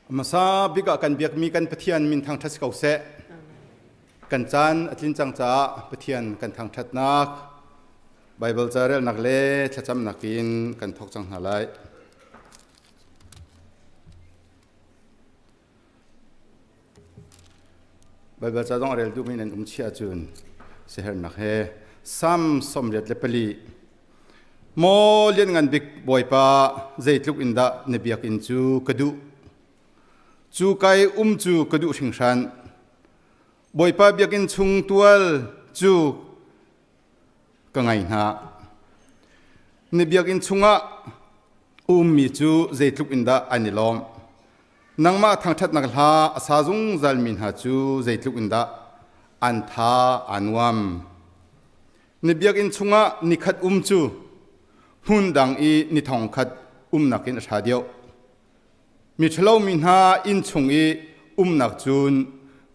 Hmasa bik ah kan biakmi kan Pathian min thangṭhat si ko seh. Kan caan a tlin cang caah Pathian kan thangṭhatnak Baibal ca relnak le thlacamnak in kan thawk cang hna lai. Baibal ca zong a rel duhmi nan um chia ahcun siaherhnak he Sam 84 Maw lianngan bik Bawipa zeitluk in dah na biakinn cu ka duh cu kai um cu ka duh hringhran Bawipa biakinn chung tual cu ka ngai hna na biakinn chungah ummi cu zeitluk in dah an i lawm Nangmah thangṭhatnak hla a sa zungzalmi hna cu zeitluk in dah an tha aa nuam. Na biakinn chungah nikhat um cu hmun dang i ni thongkhat umnak in a ṭha deuh. Miṭhalo mi hna inn chung i umnak cun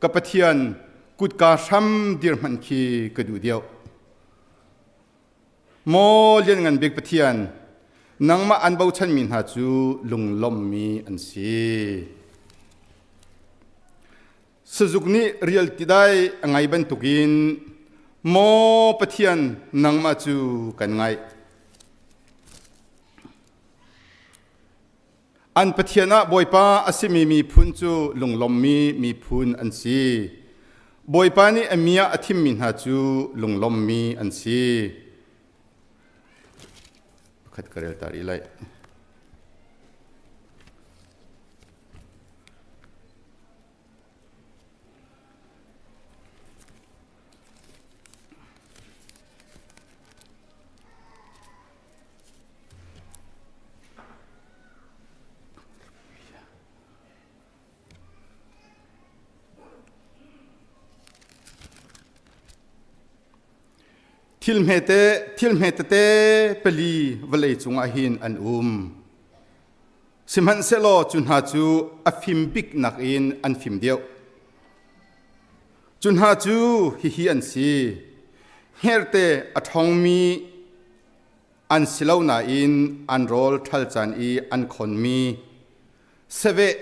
ka Pathian kutka hram dir hmanh khi ka duh deuh. Maw Lianngan Bik Pathian, nangmah an bochanmi hna cu lunglawmmi an si. Sazuk nih rial tidai a ngai bantukin maw Pathian nangmah cu kan ngaih. An Pathian ah Bawipa a simi miphun cu lunglawmmi miphun an si. Bawipa nih a mi ah a thimmi hna cu lunglawmmi an si. Pakhat ka rel ta rih lai. Thil hmete thil hmetete pali vawlei cungah hin an um. Sihmanhsehlaw cu hna cu a fim bik nakin an fim deuh. Cu hna cu hihi an si. Hngerhte a ṭhawngmi an si lo nain an rawl ṭhal caan i an khonmi saveh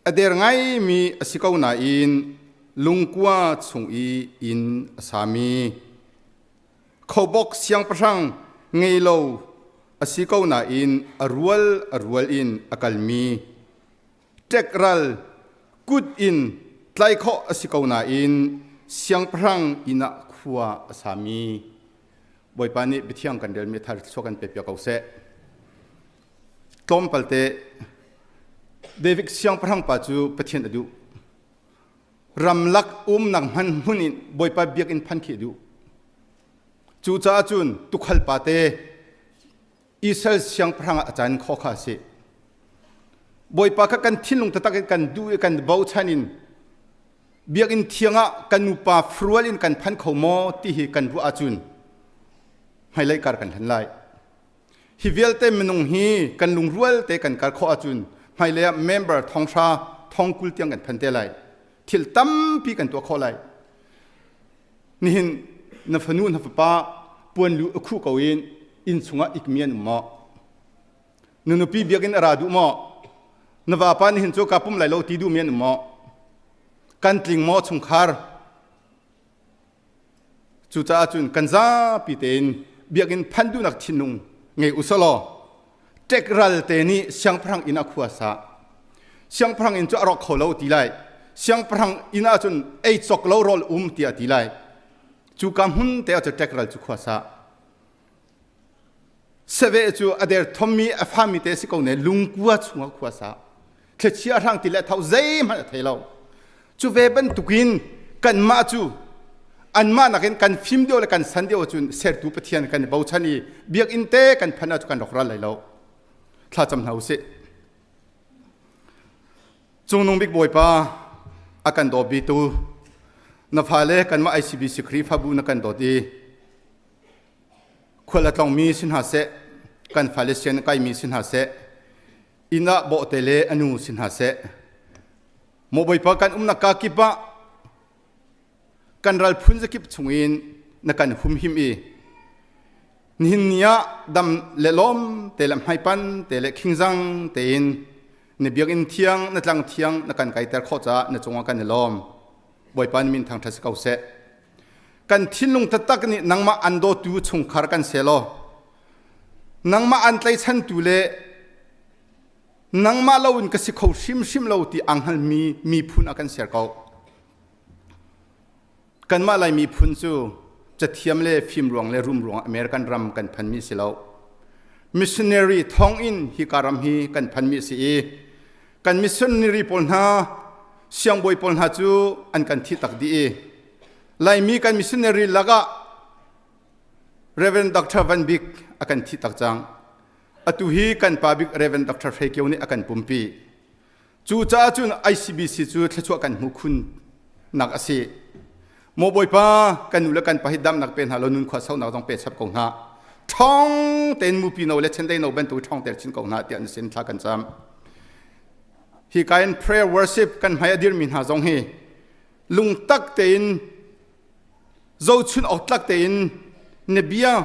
a der ngaimi a si ko nain lungkua chung i inn a sami khobok siangpahrang ngei lo a si ko nain a rual a rual in a kalmi ṭekral kut in tlai khawh a si ko nain siangpahrang inn ah khua a sami Bawipa nih biathiang kan relmi thar thluachuah kan pe piak ko seh. Tlawmpalte David siangpahrang pa cu Pathian a duh. Ramlak umnak hman hmun in Bawipa biakinn phan khi a duh. Cucaah cun tukhal pa te Israel siangpahrang ah a can kho kha a si. Bawipa kha kan thinlung taktak in kan duh i kan bochan in biakinn thiang ah kan nupa frual in kan phan kho maw ti hi kan ruah ahcun hmailei kar kan hlan lai. Hi vialte minung hi kan lungrual te kan kal khawh ahcun hmailei ah member thonghra thongkul tiang kan phan te lai. Thil tampi kan tuah khawh lai. Nihin na fanu na fapa puanlu a khuh ko in inn chungah ikmi an um maw? Na nupi biakinn a ra duh maw? Na vapa nihin cu ka pum lai lo ti duhmi an um maw? Kan tling maw chungkhar? Cucaah cun kan zapi tein biakinn phanh duhnak thinlung ngei usalaw ṭekral te nih siangpahrang inn ah khua sa. Siangpahrang inn cu a rawk kho lo ti lai. Siangpahrang inn ah cun ei cawk lo rawl um tiah ti lai. Cu ka hmun te ah cun ṭekral cu khua sa. Saveh cu a derthawmmi a fami te si ko ne lungkua chungah khua sa. Thlichia hrang ti le tho zeihmanh a thei lo. Cu ve bantukin kanmah cu anmah nakin kan fim deuh le kan san deuh ahcun sertu Pathian kan i bochan i biakinn te kan phanh ahcun kan rawk ral lai lo. Thlacam hna usih. Cungnung bik Bawipa a kan dawt bitu na fale kanmah ICBC Khrihfabu na kan dawt i khual a tlongmi si hna seh kan fale sian kaimi si hna seh inn ah bawhte le a nu si hna seh maw Bawipa kan umnak ka kip ah kan ral phun zakip chungin na kan humhim i nihin ni ah dam le lawm te le hmaipan te le khingzang tein. Na biakinn thiang, na tlang thiang na kan kaiter khawh caah na cungah kan i lawm. Bawipa na min thangṭhat si ko seh. Kan thinlung taktak nih nangmah an dawtu chungkhar kan se law nangmah an tlaichantu le nangmah loin ka si kho hrimhrim lo ti aa hngalmi miphun a kan ser ko. Kanmah Lai miphun cu cathiam le fim ruang le rum ruang American ram kan phanmi si lo. Missionary thawngin hika ram hi kan phanmi si i kan missionary pawl hna siangbawi pawl hna cu an kan thi tak dih i Laimi kan missionary lakah Reverend Dr. Van Bik a kan thi tak cang. Atu hi kan pa bik Reverend Dr. Hre Kio nih a kan pumpi. Cucaah cun ICBC cu thluachuah kan hmu khun nak a si. Maw Bawipa, kan nu le kan pa hi damnak pe hna law nun khua saunak zong pe chap ko hna. Ṭhawng tein mupi no le chendei no bantuk ṭhawng ter chin ko hna tiah na sin thla kan cam. Hi ka in prayer worship kan hmai a dirmi hna zong hi lungtak tein zohchun awk tlak tein na bia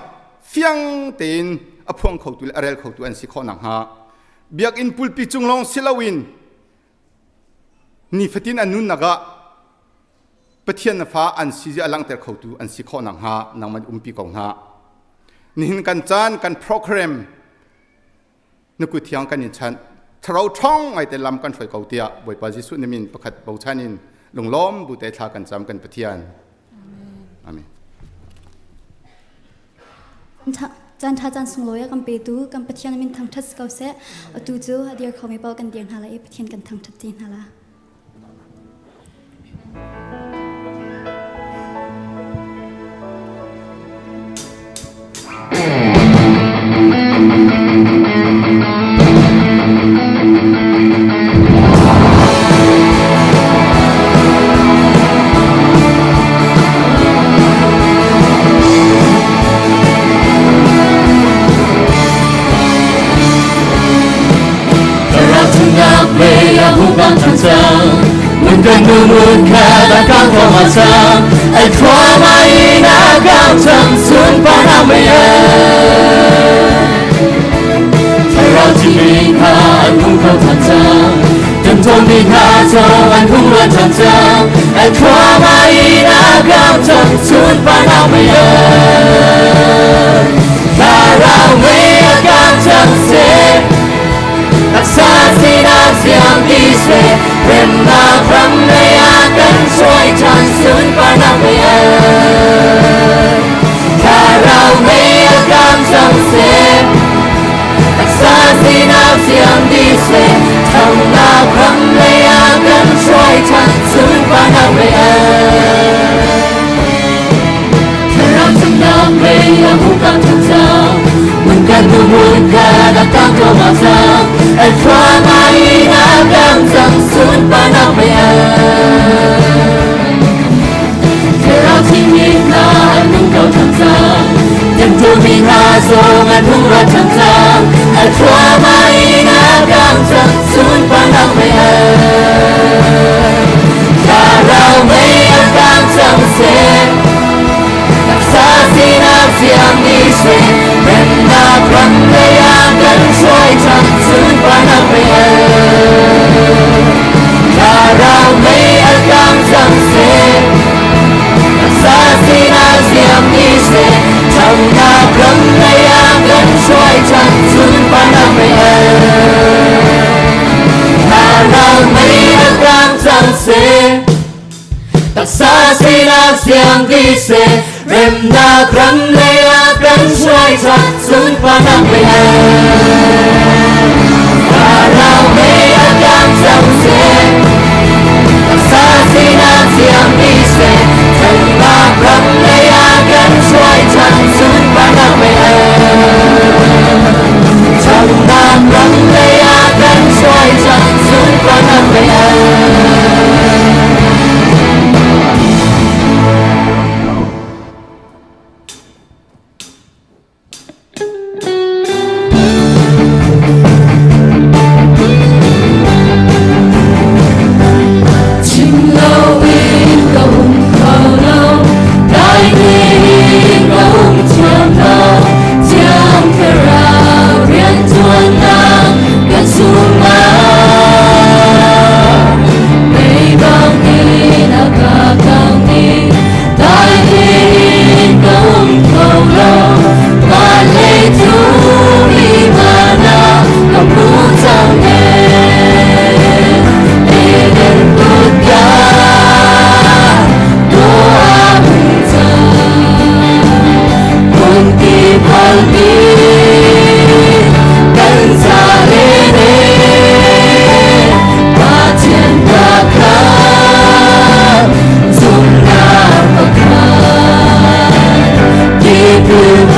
fiang tein a phuang khotu le a rel khotu an si khawh nakhnga biakinn pulpi cung lawng si loin nifatin an nunnak ah Pathian na fa an si a langhter khotu an si khawh nakhnga nangman umpi ko hna. Nihin kan caan kan program na kut thiang kan in chanh thlarau ṭhawng ngai te lam kan hruai ko tiah Bawipa Jesuh na min pakhat bochan in lunglawm bu te thla kan cam kan Pathian. Amen. Caan ṭha caan sunglawi a kan petu kan Pathian min thangṭhat si ko seh. Atu cu a dir khomi paoh kan dir hna lai i Pathian kan thangṭhat ti hna la.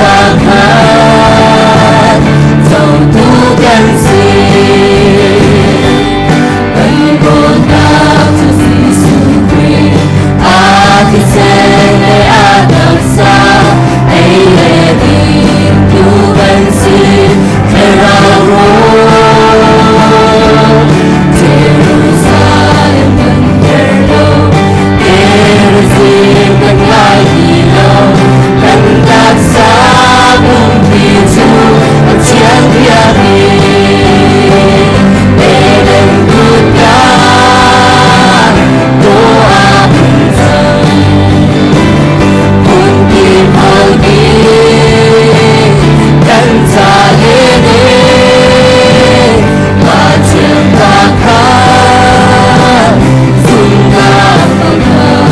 Pakhat cotu kan si. Kan Bawipa cu Jesuh Khrih, a thisen le a taksa ei le ding tu kan si. Thlarau rawl Jerusalem kan herh lo, Gerizim kan ngai ti lo. Kan taksa pumpi cu Pathian biakinn, Eden kutka tuah um cang. Phunpi phal kan ca le ne, Pathian pakhat, zumhnak pakhat,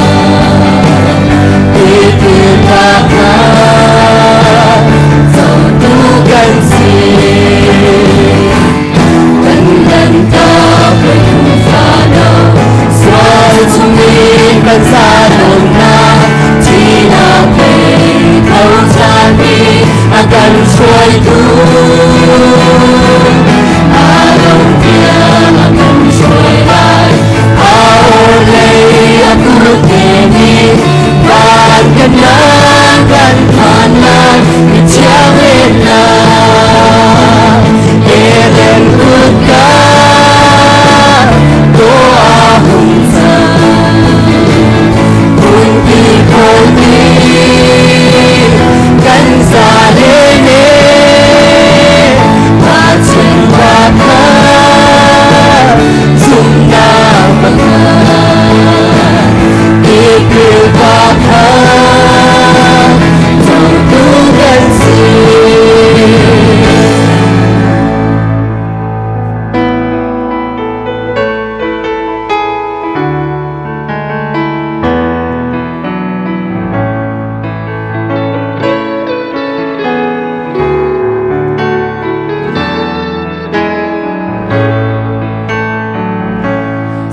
tipil pakhat, cotu kan si. Kan lantak Tuufa no, sual chungin kan zalonnak, thihnak tei kho ṭhanmi a kan hruaitu. A dongh tiang a kan hruai lai, a orhlei a kut nih van kan nan kan phan lai, mithiang nak Eden kutka tuah hung cang. Phunpi phal kan za le ne, Pathian pakhat, zumhnak pakhat, tipil pakhat, cotu kan si.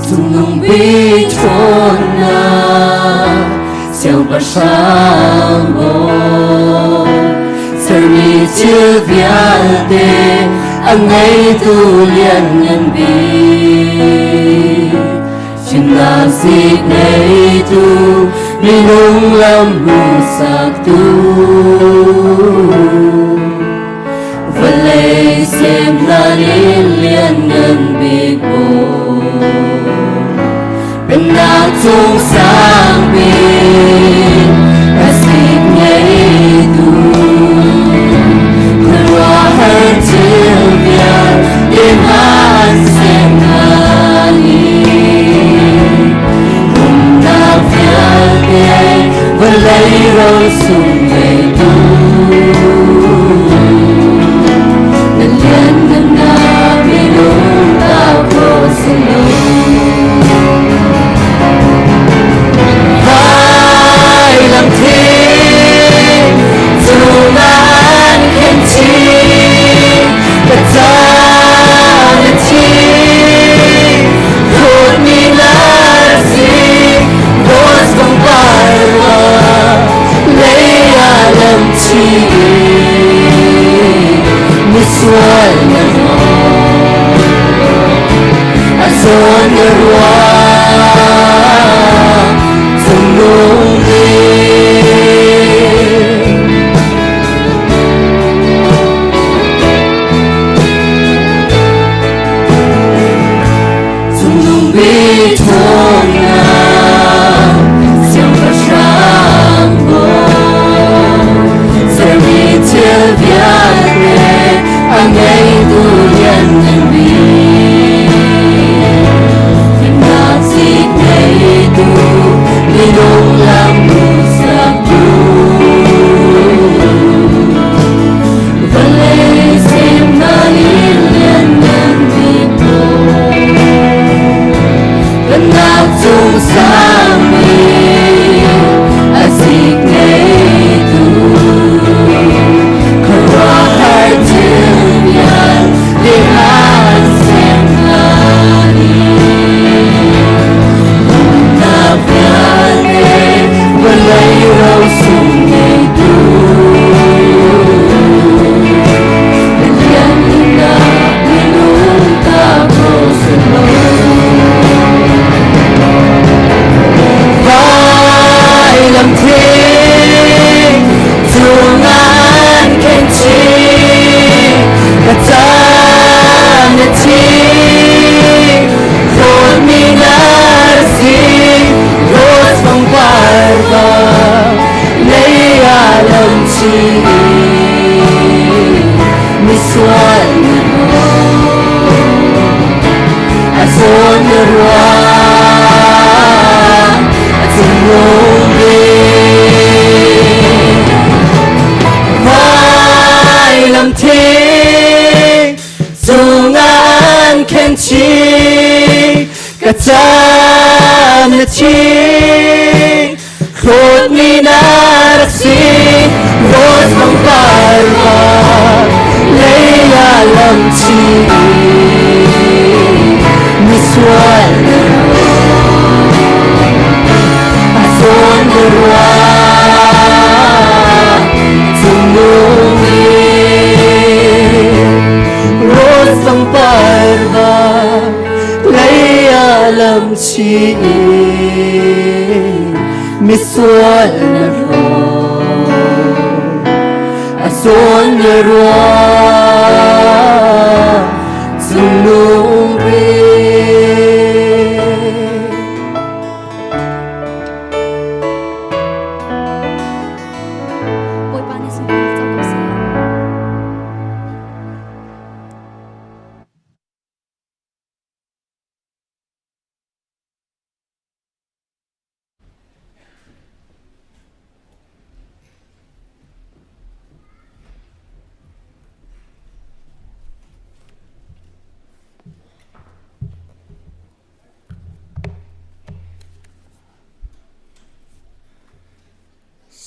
Cungnung bik ṭhawnnak, Siangpahrang bawi, sermi thil vialte a ngeitu lianngan bik, fimnak zik ngeitu, minung lam hmuhsaktu, vawlei sem hlan in lianngan bik bawi, pennak cung sang bik a sik ngeitu, khuaruahhar thil vialte hna an sem hna ni, rumnak vialte vawlei rosung ngeitu, na lianngannak minung ta khawh si lo. Vailam thing cungah an khen chih, ka ca na thi hlawtmi na si. Rose pangpar lei ah lam chih, misual na a zawn na ruah cungnung bik. Cungnung bik ṭhawnnak, Siangpahrang bawi, sermi thil vialte a ngeitu lianngan bik, fimnak zik ngeitu, minung lam hmuhsaktu, vawlei sem hlan in lianngan bik bawi, pennak chi ka caan na chi Hlawt mi na rak si Rose pangpar lei ah lam chi misual a zawn na rua cungnung Rose pangpar lei ah lam chi misual na ruang a zawn na ruang cungnung bik. Bawipa nih sunparnak co ko seh.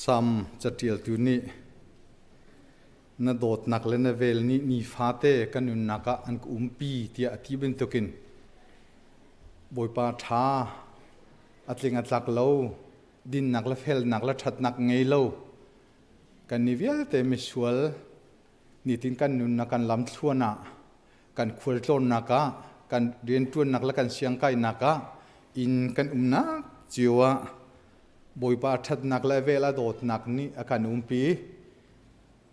Sam catialtu nih na dawtnak le na vel nih nifate ka nunnak ah an ka umpi tiah a ti bantukin Bawipa ṭha a tling a tlak lo, dinnak le felnak le ṭhatnak ngei lo, kan ni vialte misual nitin kan nunnak kan lamthluan ah, kan khualtlawnnak ah, kan rianṭuannak le kan siangkainak ah, inn kan umnak cio ah Bawipa ṭhatnak le vel a dawtnak nih a kan umpi.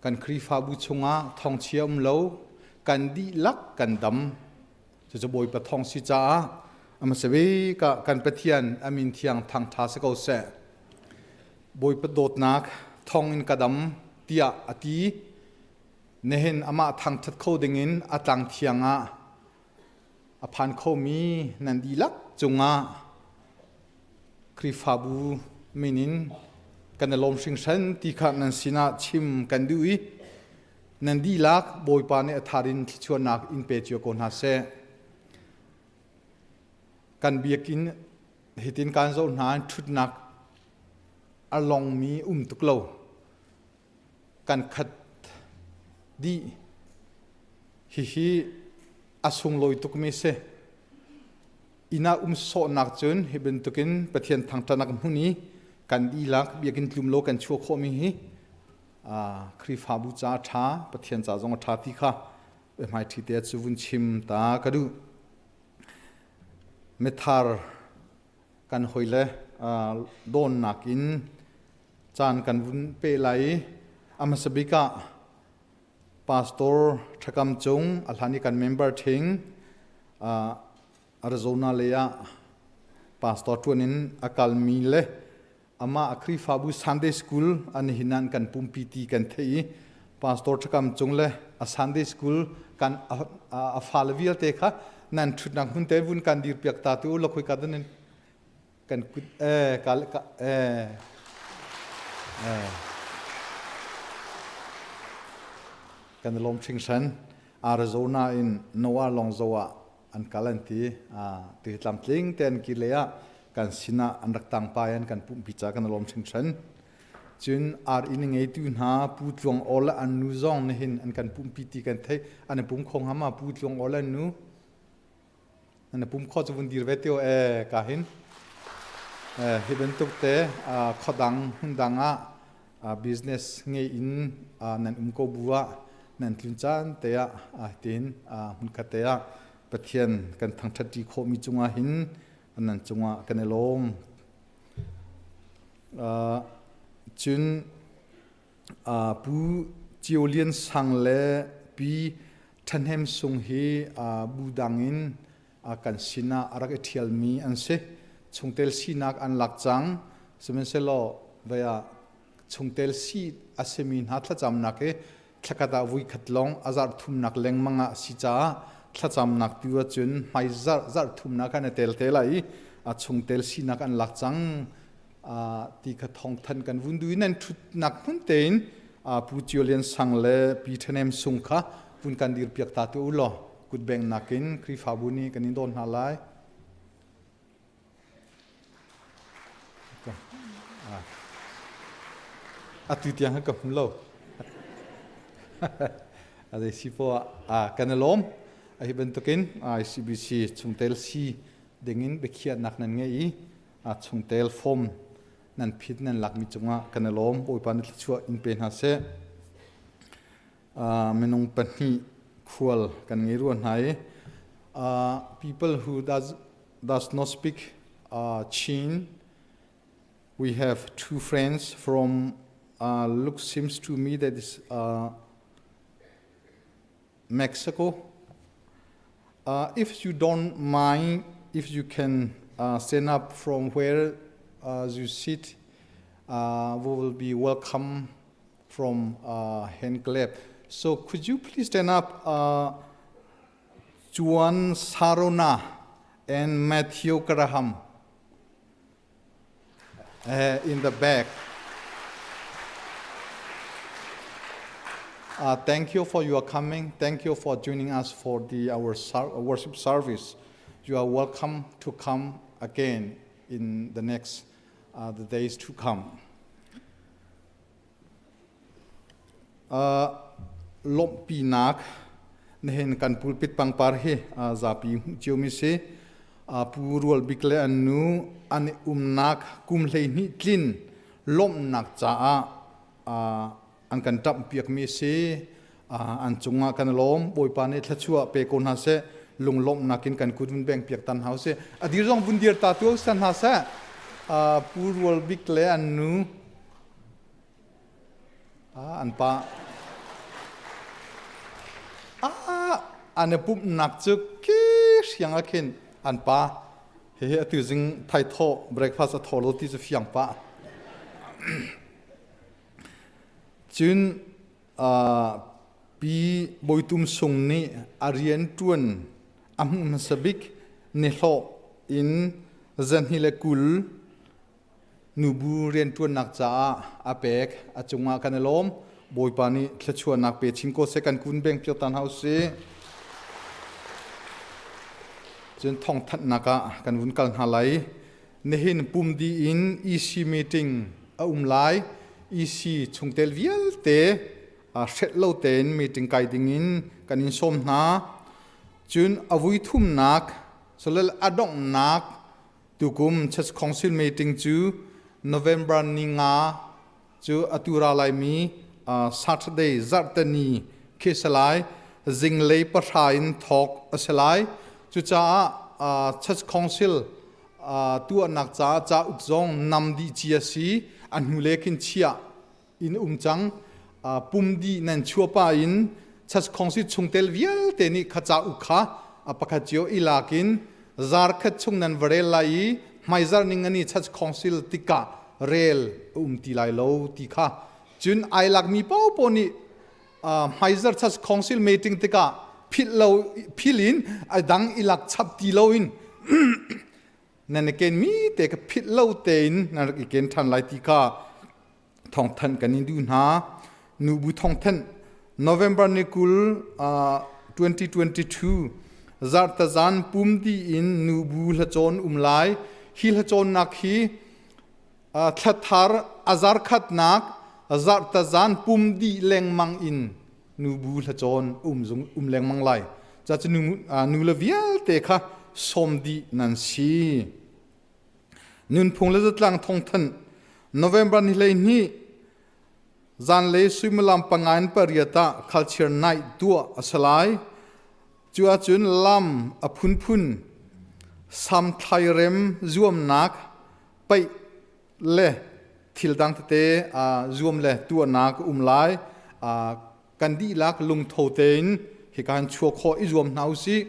Kan Khrihfabu chungah thawngchia um lo, kan dihlak kan dam. Cucu Bawipa thawng si caah a hmasa bik ah kan Pathian a min thiang thangṭha si ko seh. Bawipa dawtnak thawng in ka dam tiah a ti. Nihin amah thangṭhat kho dingin a tlang thiang ah a phan khomi nan dihlak cungah Khrihfabu min in kan i lawm hringhran ti kha nan sinah chim kan duh i Nan dihlak Bawipa nih a thar in thluachuahnak in pe cio ko hna seh. Kan biakinn hitin kan zoh hna ṭhutnak a longmi um tuk lo. Kan khat dih. Hihi a sunglawi tukmi si. Inn ah um sawhnak cun hi bantukin Pathian thangṭhatnak hmun i kan dihlak biakinn tlum lo kan chuah khawhmi hi Khrihfabu ca a ṭha, Pathian ca zong a ṭha ti kha hmaiṭhi te cu vun chim ta ka duh. Mithar kan hoi le dawnnak in caan kan vun pe lai i a hmasa bik ah Pastor Ṭhakam Cung a hlan i kan member ṭhing Arizona lei ah pastor ṭuan in a kalmi le amah a Khrihfabu Sunday School an hin an kan pumpi ti kan theih i pastor Ṭhakam Cung le a Sunday School kan a fale vialte kha nan ṭhutnak hmun te vun kan dir piak ta tu la khoi ka dan kan kut e ka ka e kan lawm hringhran Arizona in Noah Longzo ah an kal an ti ti tlamtling te an ki le ah kan sinah an rak tang pa an kan pumpi ca kan lawm hringhran cun ar inn ngeitu hna pu tluang aw le an nu zong nihin an kan pumpi ti kan thei an pum kho ngam ma pu tluang aw le an nu an pum kho chu vun dir ve tio e ka hin hi bantuk te khodang hun dang ah business ngei in nan um ko bu ah nan tlun caan te ah tin hmunkhat te ah Pathian kan thangṭhat ṭi khawhmi cungah hin nan cungah kan i lawm. Cun Pu Cio Lian Sang le Pi Ṭhahnem Sung hi bu dang in kan sinah a rak i ṭhialmi an si. Chungtel sinak an lak cang. Sihmanhsehlaw vei ah chungtel si a simi hna thlacamnak hi thlakhat ah vuikhat lawng a zarh thumnak lengmang ah si caah thlacamnak tu ahcun hmai zarh zarh thumnak khan a tel te lai i a chungtel sinak an lak cang ti kha thawngthan kan vun du in an thutnak hmun tein Pu Cio Lian Sang le Pi Ṭhanem Sung kha vun kan dir piak ta tu u law. Kutbeng nakin Khrihfabu nih kan in dawn hna lai. Atu tiang ka hmu lo. A zei si poah ah kan i lawm. A hi bantukin ICBC chungtel si dingin biakhiahnak nan ngei i chungtel form nan phit nan lakmi cungah kan i lawm. Bawipa nih thluachuah in pe hna seh. Minung pahnih khual kan ngei rua hna i people who does not speak Chin we have two friends from look seems to me that is Mexico. If you don't mind, if you can stand up from where you sit, we will be welcome from hand clap. So could you please stand up, Juan Sarona and Matthew Graham in the back. Thank you for your coming. Thank you for joining us for the our worship service. You are welcome to come again in the next the days to come. Lawmhpinak nihin kan pulpit pangpar hi zapi hmuh ciomi si. Pu Rual Bik le an nu an i umnak kum 12 tlin lawmhnak caah an kan ṭamhpiakmi si. An cungah kan i lawm. Bawipa nih thluachuah pe ko hna seh. Lunglawmhnak in kan kut vun beng piak tan hna usih. A dir zong vun dir ta tu san hna seh. Pu Rual Bik le an nu An pa an i pumhnak cu ki hriang ah khin an pa hihi atu zing thaithawh breakfast a thaw lo ti cu fiang pah. Cun Pi Bawitum Sung nih a rian ṭuan a hmuh hmasa bik nihlawh in 220 Nubu rianṭuannak caah a pek. A cungah kan i lawm. Bawipa nih thluachuahnak pe chin ko seh kan kun beng piak ta hna usih. Cun thawngthanhnak ah kan vun kal hna lai. Nihin pumdi in EC meeting a um lai. EC chungtel vialte hrelh lo tein meeting kai dingin kan in sawm hna. Cun a vui thumnak, solel a donghnak Tukum Church Council meeting cu November ni nga cu atu ra laimi Saturday zarhteni khi si lai. Zinglei 9 in thawk a si lai. Cucaah Church Council tuahnak caah cauk zong nam dih cia si. A hnulei khin chiah in um cang. Pum dih nan chuah in Church Council chungtel vialte nih kha cauk kha pakhat cio i lak in zar khat chung nan va rel lai i hmaizar ning ani Church Council tikah rel a um ti lai lo ti kha cun ai lakmi paohpaoh nih hmaizar Church Council meeting tikah philh lo phil in a dang i lak chap ti lo in nan i ken mi te ka philh lo tein nan rak i ken ṭhan lai ti kha thawngthanh kan in duh hna. Nubu thawngthanh November ni 20, 2022 zarhtazan pumdi in nubu hlacawn um lai. Hi hlacawnnak hi thlathar azar khatnak zarhtazan pumdi lengmang in nubu hlacawn um zung um lengmang lai. Ca cu nu le vialte kha sawm dih nan si. Nunphung le zatlang thawngthanh November ni 12 zanlei suimilam 5 in 8 ah culture night tuah a si lai. Cu ahcun lam a phunphun samthlairem zuamnak paih le thil dang tete zuam le tuahnak um lai. Kan dihlak lungtho tein hika hin chuak khawh i zuam hna usih.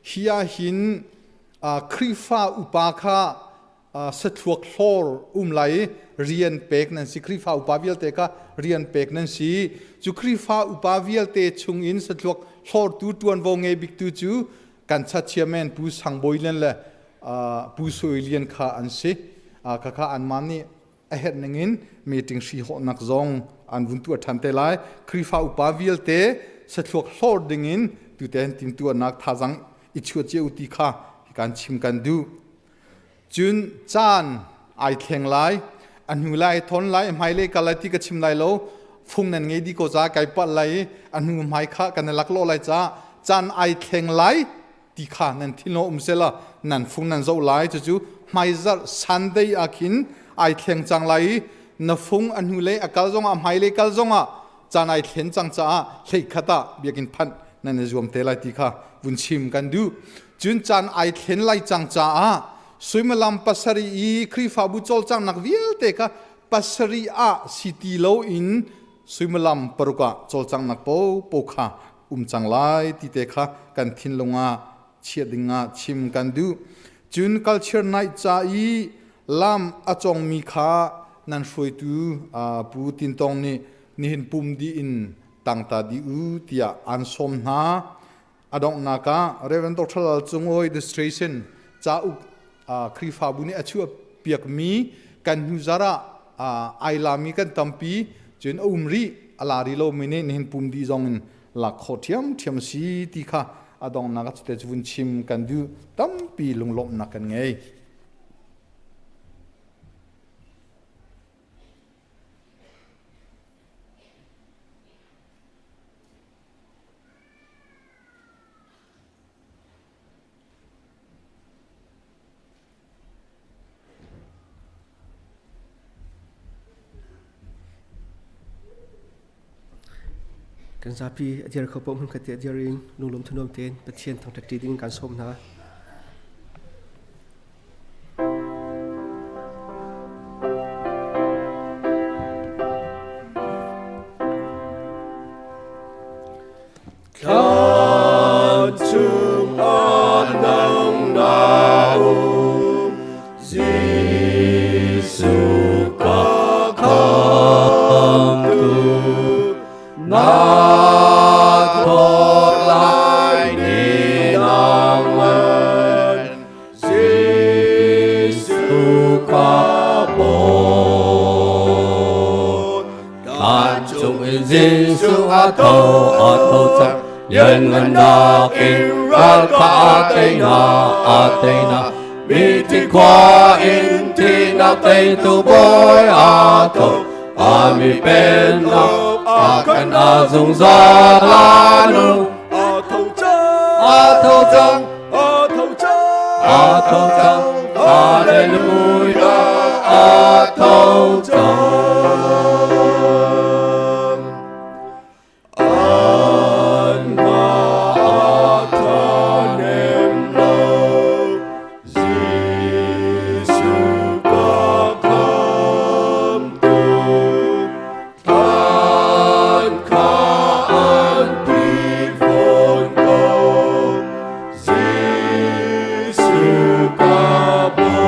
Hi ah hin Khrihfa upa kha sathluak hlawr um lai i rian pek nan si. Khrihfa upa vialte kha rian pek nan si. Cu Khrihfa upa vialte chung in sathluak hlawrtu ṭuanvo ngei biktu cu kan chachiamen Pu Sang Bawi Lian le Pu Sui Lian kha an si. Khakha anmah nih a herh ningin meeting hrihawhnak zong an vun tuah ṭhan te lai. Khrihfa upa vialte sathluak hlor dingin tuten timtuahnak thazang i chuah cio ti kha kan chim kan duh. Cun caan ai thleng lai, a hnu lai thon lai, hmai lei kal lai ti ka chim lai lo. Fung nan ngei di ko ca kai palh lai i a hnu hmai kha kan i lak lo lai ca caan ai thleng lai ti kha nan thinlung um sela nan fung nan zoh lai. Cucu hmaizarh Sunday ah khin ai thleng cang lai i na fung a hnu lei a kal zongah hmai lei kal zongah caan ai thlen cang caah hleikhat ah biakinn phanh nan i zuam te lai ti kha vun chim kan duh. Cun caan ai thlen lai cang caah suimilam pasarih i Khrihfabu cawlcanghnak vialte kha pasarih ah si ti loin suimilam paruk ah cawlcanghnak popo kha um cang lai ti te kha kan thinlung ah chiah ding ah chim kan duh. Cun culture night ca i lam a congmi kha nan hruaitu Pu Tin Tong nih nihin pum dih in tangta dih u tiah an sawm hna. A donghnak ah Rev. Dr. Lal Cung Awi Illustration cauk Khrihfabu nih a chuah piakmi kan hnu zar ah ai lami kan tampi cun a um rih a la rih lomi nih nihin pum dih zong in lak khawh ṭhiamṭhiam si ti kha a donghnak ah cute cu vun chim kan duh tampi lunglawmhnak kan ngei. Kan zapi a dir kho paoh hmunkhat te a dir in lunglawm thanuam tein Pathian thangṭhat ṭi ding kan sawm hna. Thlan chungah nang na um, Jesuh ka khamtu. Na thawt lai ni nangman, Jesuh ka bawi. Thlan chung in Jesuh a tho a tho cang lianngannak in ral kha a tei na a tei na mithi khua in thihnak teitu bawi a tho a mi pennak a kan a zungzal a nung a tho cang a tho cang a tho cang a tho cang Hallelujah a tho cang An ma a nem lo Jesuh ka khamtu Thlan kha an phit fawn ko Jesuh ka bawi.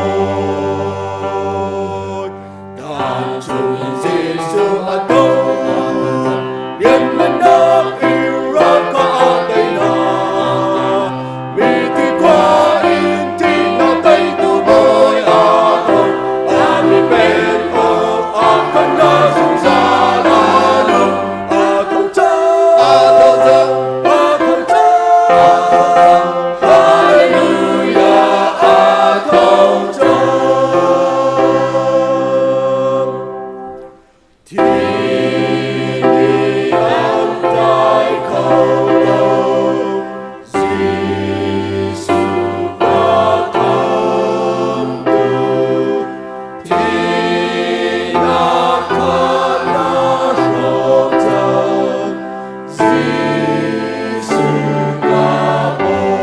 Thlan chung in Jesuh a tho Lianngannak in ral kha a tei hna. Mithi khua in thihnak teitu bawi a tho. A mi pen awk a kan la zungzal a nung. A tho cang, A tho cang a tho cang. A tho cang Hallelujah, a tho cang. Thi nih an tlai kho lo, Jesuh ka khamtu. Thihnak kha na hrawk cang, Jesuh ka bawi.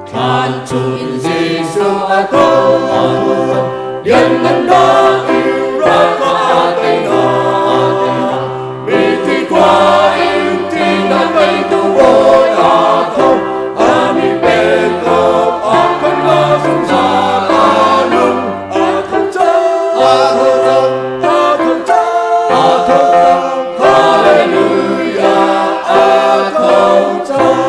Thlan chung in Jesuh a tho, lianngannak in ral kha a tei hna. Mithi khua in thihnak teitu bawi a tho, a mi pek awk a kan la zungzal a nung. A tho cang, A tho cang a tho cang, A tho cang Hallelujah, a tho cang.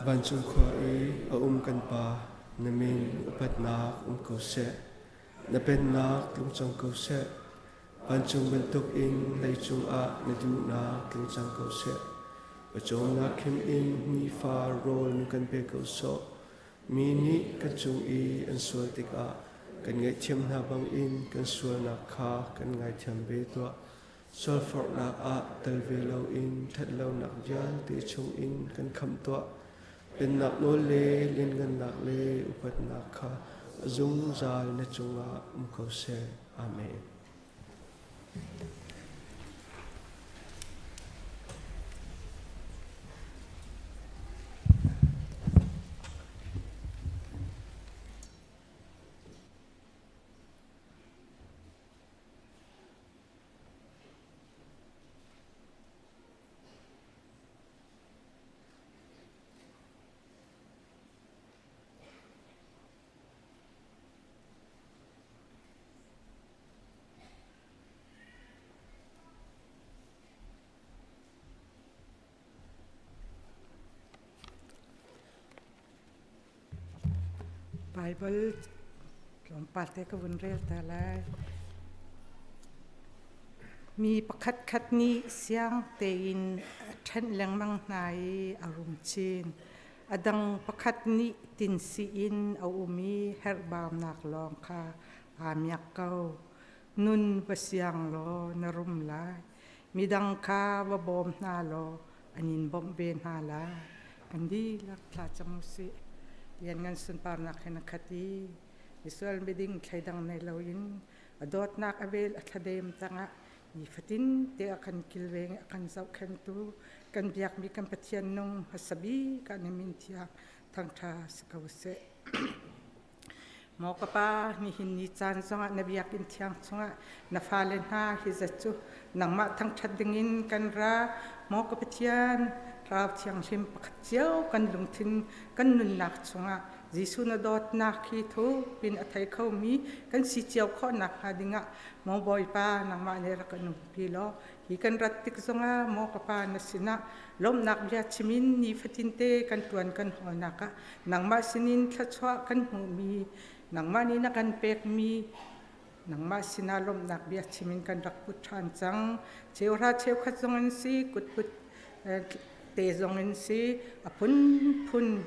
Vancung khua i a um kan Pa, na min upatnak um ko seh. Na pennak tlung cang ko seh. Vancung bantukin leicung ah na duhnak tling cang ko seh. Pawcawmnak khim in nifa rawl nu kan pe ko sawh. Mi nih kan cung i an sual tikah kan ngaihthiam hna bangin kan sualnak kha kan ngaithiam ve tuah. Sualforhnak ah tel ve loin ṭhatlonak vialte chungin kan khamh tuah. Pennak nawl le lianngannak le upatnak kha a zungzal na cungah um ko seh. Amen. Baibal tlawmpal te ka vun rel ta lai. Mi pakhatkhat nih siang tein a ṭhenh lengmang hna i a rum chin. A dang pakhat nih tinsi in a um i herhbaunak lawng kha aa miak ko. Nun va siang law na rum lai. Midang kha va bawm hna law an in bawmh ve hna lai. Kan dihlak thla cam u sih. Lianngan sunparnak he na khat i misual miding thleidang nei loin a dawtnak a vel a thladem tangah nifatin te a kan kilveng a kan zohkhentu kan biakmi kan Pathian nung hmasa bik ah na min thiang thangṭha si ko seh. Maw ka pa, nihin ni caan zongah na biakinn thiang chungah na fale hna hi zat cu nangmah thangṭhat dingin kan ra. Maw ka Pathian, Thlarau Thianghlim pakhat cio kan lungthin kan nunnak chungah Jesuh na dawtnak hi thuk in a thei khomi kan si cio khawh nakhnga dingah maw Bawipa nangmah nih rak kan umpi law hi kan rat tik zongah maw ka Pa na sinah lawmhnak bia chimin nifatinte kan ṭuan kan hawlnak ah nangmah sinin thluachuah kan hmuhmi nangmah nih na kan pekmi nangmah sinah lawmhnak bia chimin kan rak put ṭhan cang. Cheuhra cheukhat zong an si, kutput te zong in si, a phunphun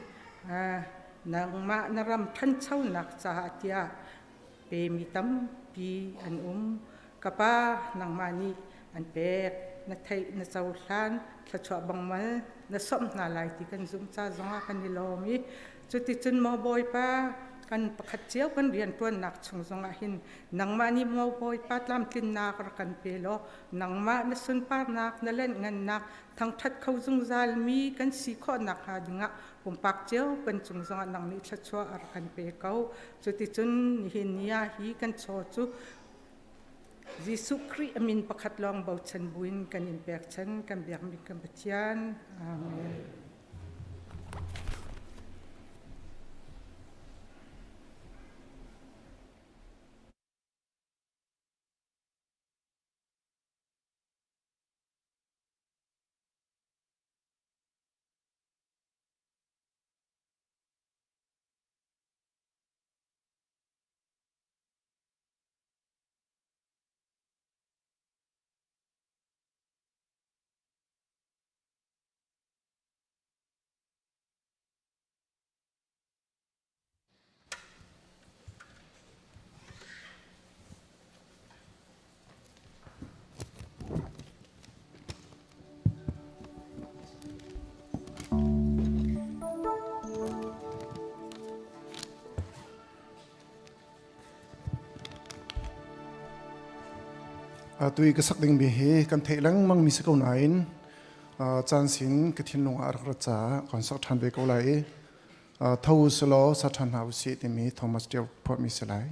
nangmah na ram ṭhanchonak caah tiah pemi tampi an um. Ka pa, nangmah nih an pek, na theih, na cohlan, thluachuah bangmal na sawmh hna lai ti kan zumh ca zongah kan i lawm i cuticun maw Bawipa, kan pakhat cio kan rianṭuannak chung zongah hin nangmah nih maw Bawipa tlamtlinnak rak kan pe law nangmah na sunparnak na lenhngannak thangṭhat kho zungzalmi kan si khawh nakhnga dingah pumpak cio kan cung zongah nang nih thluachuah a rak kan pe ko. Cuticun nihin ni ah hi kan chaw cu Jesuh Khrih a min pakhat lawng bochan buin kan in pekchan kan biakmi kan Pathian. Amen. Tui ka sak dingmi hi kan theih lengmang mi si ko nain caan sin ka thinlung ah a rak rat caah kan sak ṭhan ve ko lai i tho selaw sa ṭhan hna usih timi Thomas Ṭio phuahmi si lai.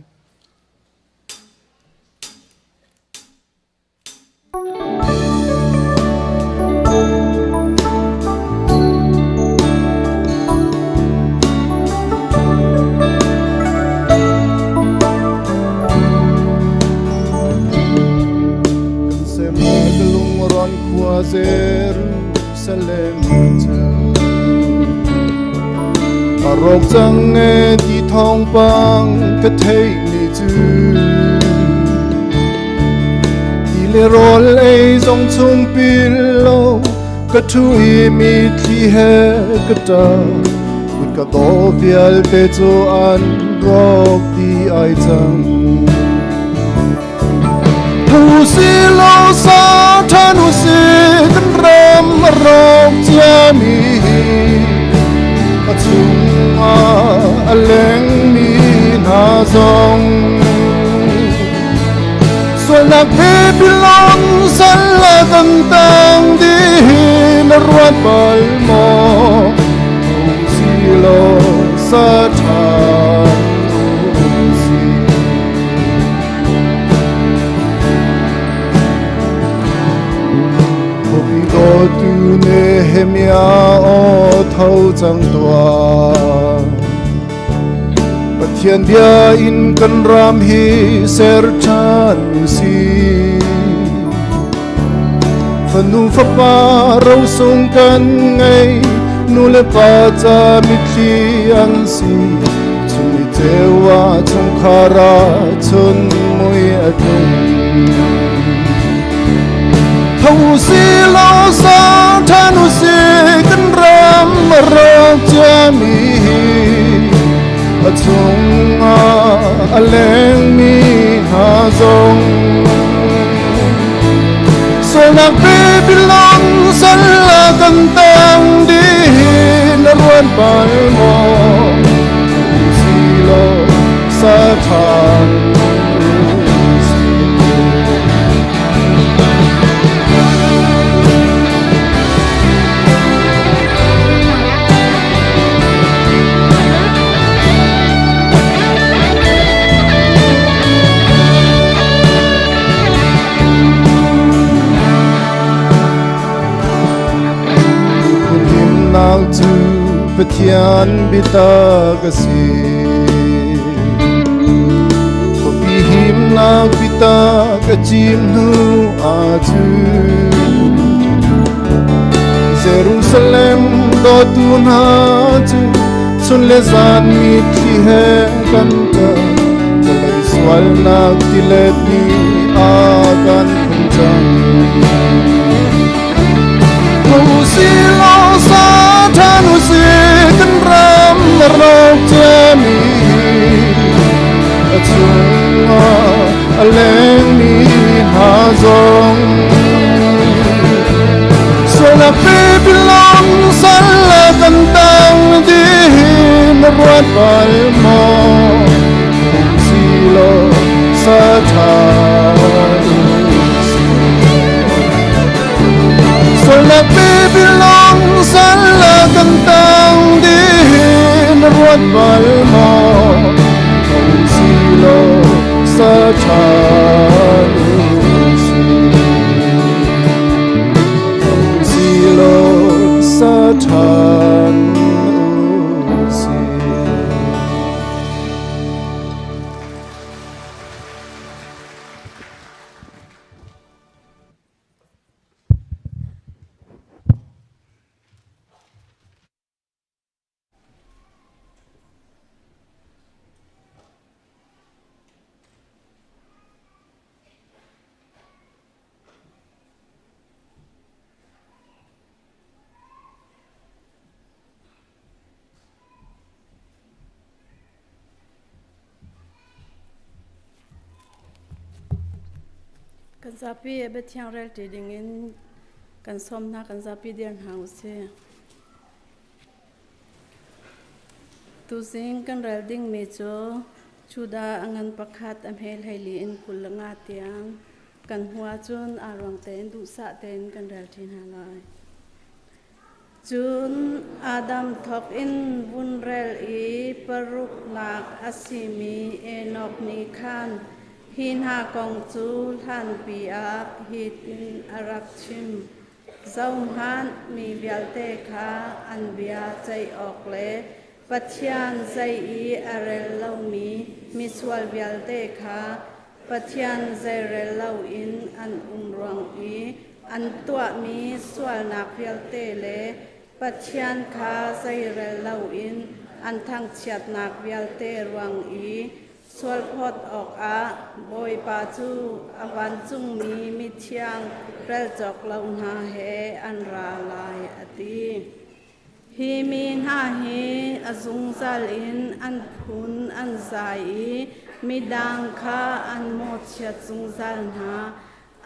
Lungron khua Jerusalem A rawk cang e ti thawngpang ka theih ni cu. Ti le rawl ei zong chung pil lo ka ṭhu i mitthli he ka ṭap. Kut ka daw vialte cu an rawk ti ai cang. Tho si law sa ṭhan u si kan ram a rawk ciami hi a chungah a lengmi hna zong sualnak Babylon sal ah kan tang dih na ruat bal maw? Tho si law sa ṭhan u si. Khuapi dawtu Nehemiah aw tho cang tuah. Pathian bia in kan ram hi ser ṭhan u si. Fanu fapa rosung kan ngei, nu le pa ca mitthli an si. Chung ni ceu ah chungkhar ah chun mui a tlung. Tho si law sa ṭhan u si kan ram a rawk ciami hi a chungah a lengmi hna zong sualnak Babylon sal ah kan tang dih na ruan bal maw si law sa ṭhan Himnak cu Pathian biatak a si. Khuapi himnak biatak a cim hnu ahcun Jerusalem dawtu hna cu chun le zan mitthli he kan ṭap. Vawlei sualnak tilet nih a kan phun cang. Tho si law sa ṭhan u si kan ram a rawk ciami a chungah a lengmi hna zong sualnak Babylon sal ah kan tang dih na ruat bal maw si law sa ṭhan Sualnak Babylon sal ah kan tang dih na ruat bal maw Tho si law sa ṭhan si Tho si law sa ṭhan si. Kan zapi biathiang relṭi dingin kan sawm hna kan zapi dir hna u sih. Tuzing kan rel dingmi cu Judah a ngan pakhat a hme hleili in 25 tiang kan hmu ahcun aa ruang tein duhsah tein kan relṭi hna lai. Cun Adam thawk in vun rel i paruknak a simi Enok nih khan hi hna kong cu hlanpi ah hitin a rak chim: Zohhmanh, mi vialte kha an bia ceih awk le Pathian zei i a rel lomi misual vialte kha Pathian zeirel loin an um ruang i an tuahmi sualnak vialte le Pathian kha zeirel loin an thangchiatnak vialte ruang i Sualphawt awkah Bawipa cu a vancungmi mithiang rel cawk lo hna he an ra lai, a ti. Hi mi hna hi a zungzal in an phun an zai i midang kha an mawhchiat zungzal hna.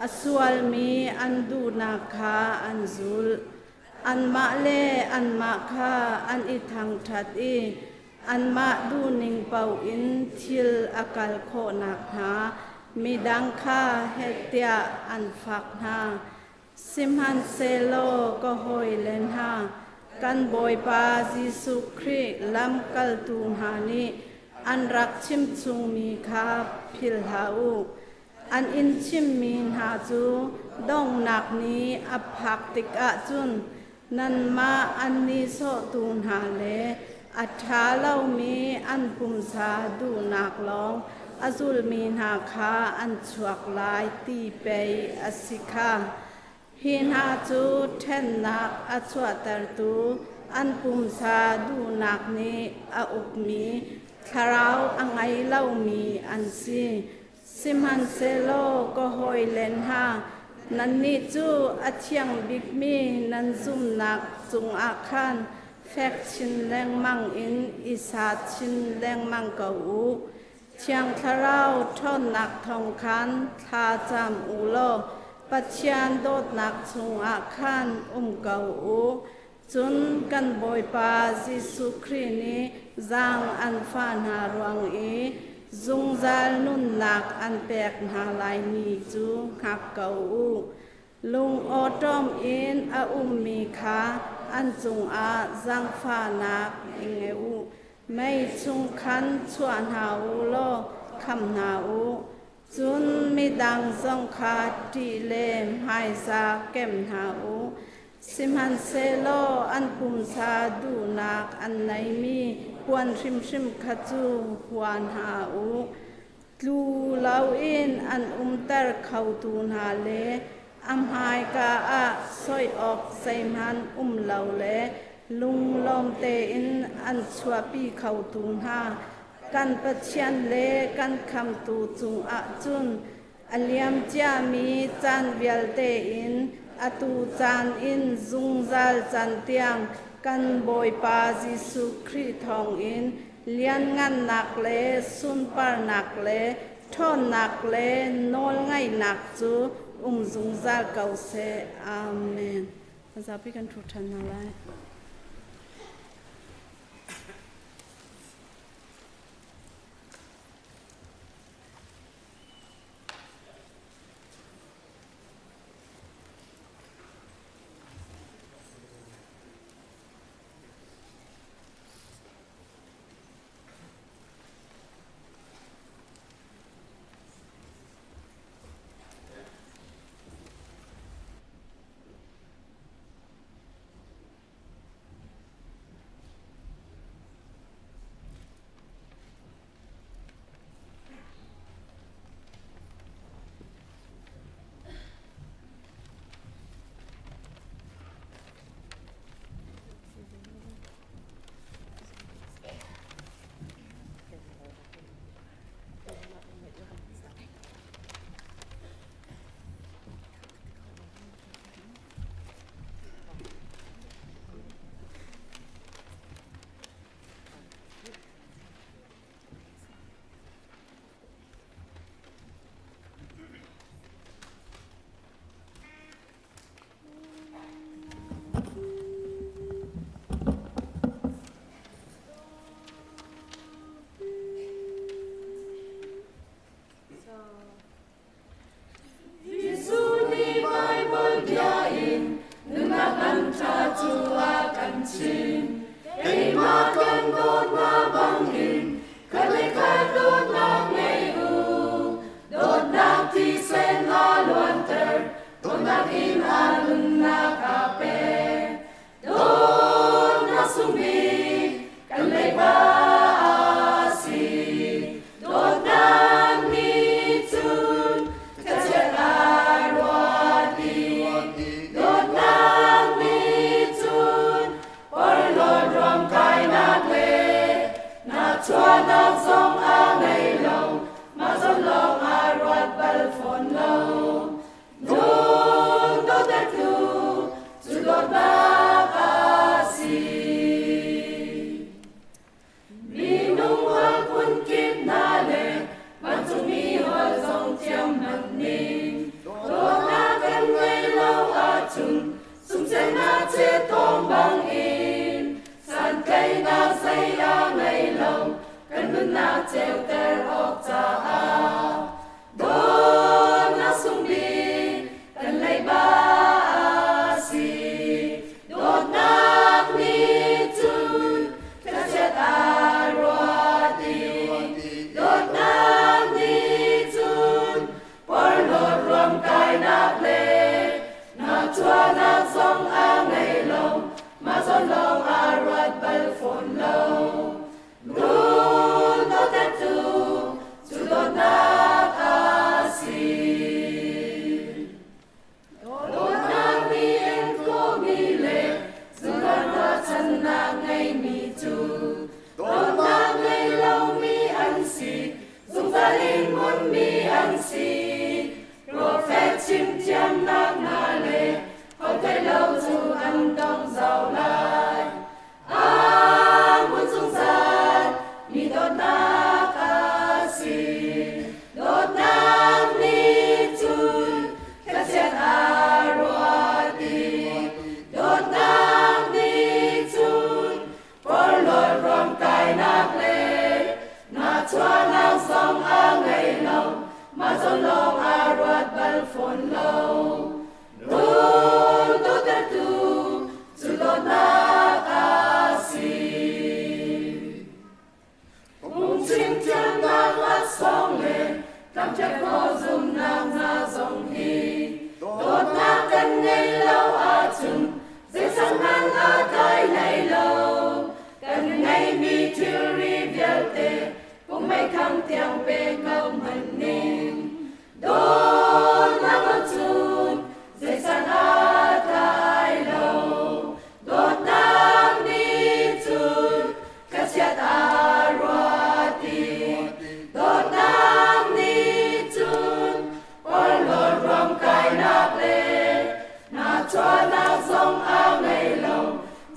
A sualmi an duhnak kha an zulh. Anmah le anmah kha an i thangṭhat i anmah duhning paoh in thil a kal khawh nakhnga midang kha heh tiah an fak hna. Sihmanhsehlaw ka hawile hna, kan Bawipa Jesuh Khrih lamkaltu hna nih an rak chimchungmi kha philh hlah u. An in chimmi hna cu donghnak ni a phak tikah cun nanmah an nihsawhtu hna le a ṭha lomi an pumsa duhnak lawng a zulmi hna kha an chuak lai ti pei a si kha. Hi hna cu ṭhennak a chuahtertu an pumsa duhnak nih a ukmi thlarau a ngei lomi an si. Sihmanhsehlaw ka hawile hna, nannih cu a thiang bikmi nan zumhnak cungah khan fek chin lengmang in i sa chin lengmang ko u. Thiang Thlarau ṭhawnnak thawng khan thla cam u law Pathian dawtnak chungah khan um ko u. Cun kan Bawipa Jesuh Khrih nih zaang an fah hna ruang i zungzal nunnak an pek hna lai ni cu hngak ko u. Lungawṭawm in a ummi kha an cungah zaangfahnak i ngei u. Mei chung khan chuah hna u law kham hna u. Cun midang zong kha ṭih le hmaizah kem hna u. Sihmanhsehlaw an pumsa duhnak an neimi puan hrimhrim kha cu hua hna u. Tlu loin an umter khotu hna le a hmaika ah soi awk zeihmanh um lo le lunglawm tein an chuahpi khotu hna kan Pathian le kan Khamtu cungah cun a liam ciami caan vialte in atu caan in zungzal caan tiang kan Bawipa Jesuh Khrih thawngin lianngannak le sunparnak le ṭhawnnak le nawlngaihnak cu um zungzal ko seh. Amen. Zapi kan ṭhu ṭhan hna lai.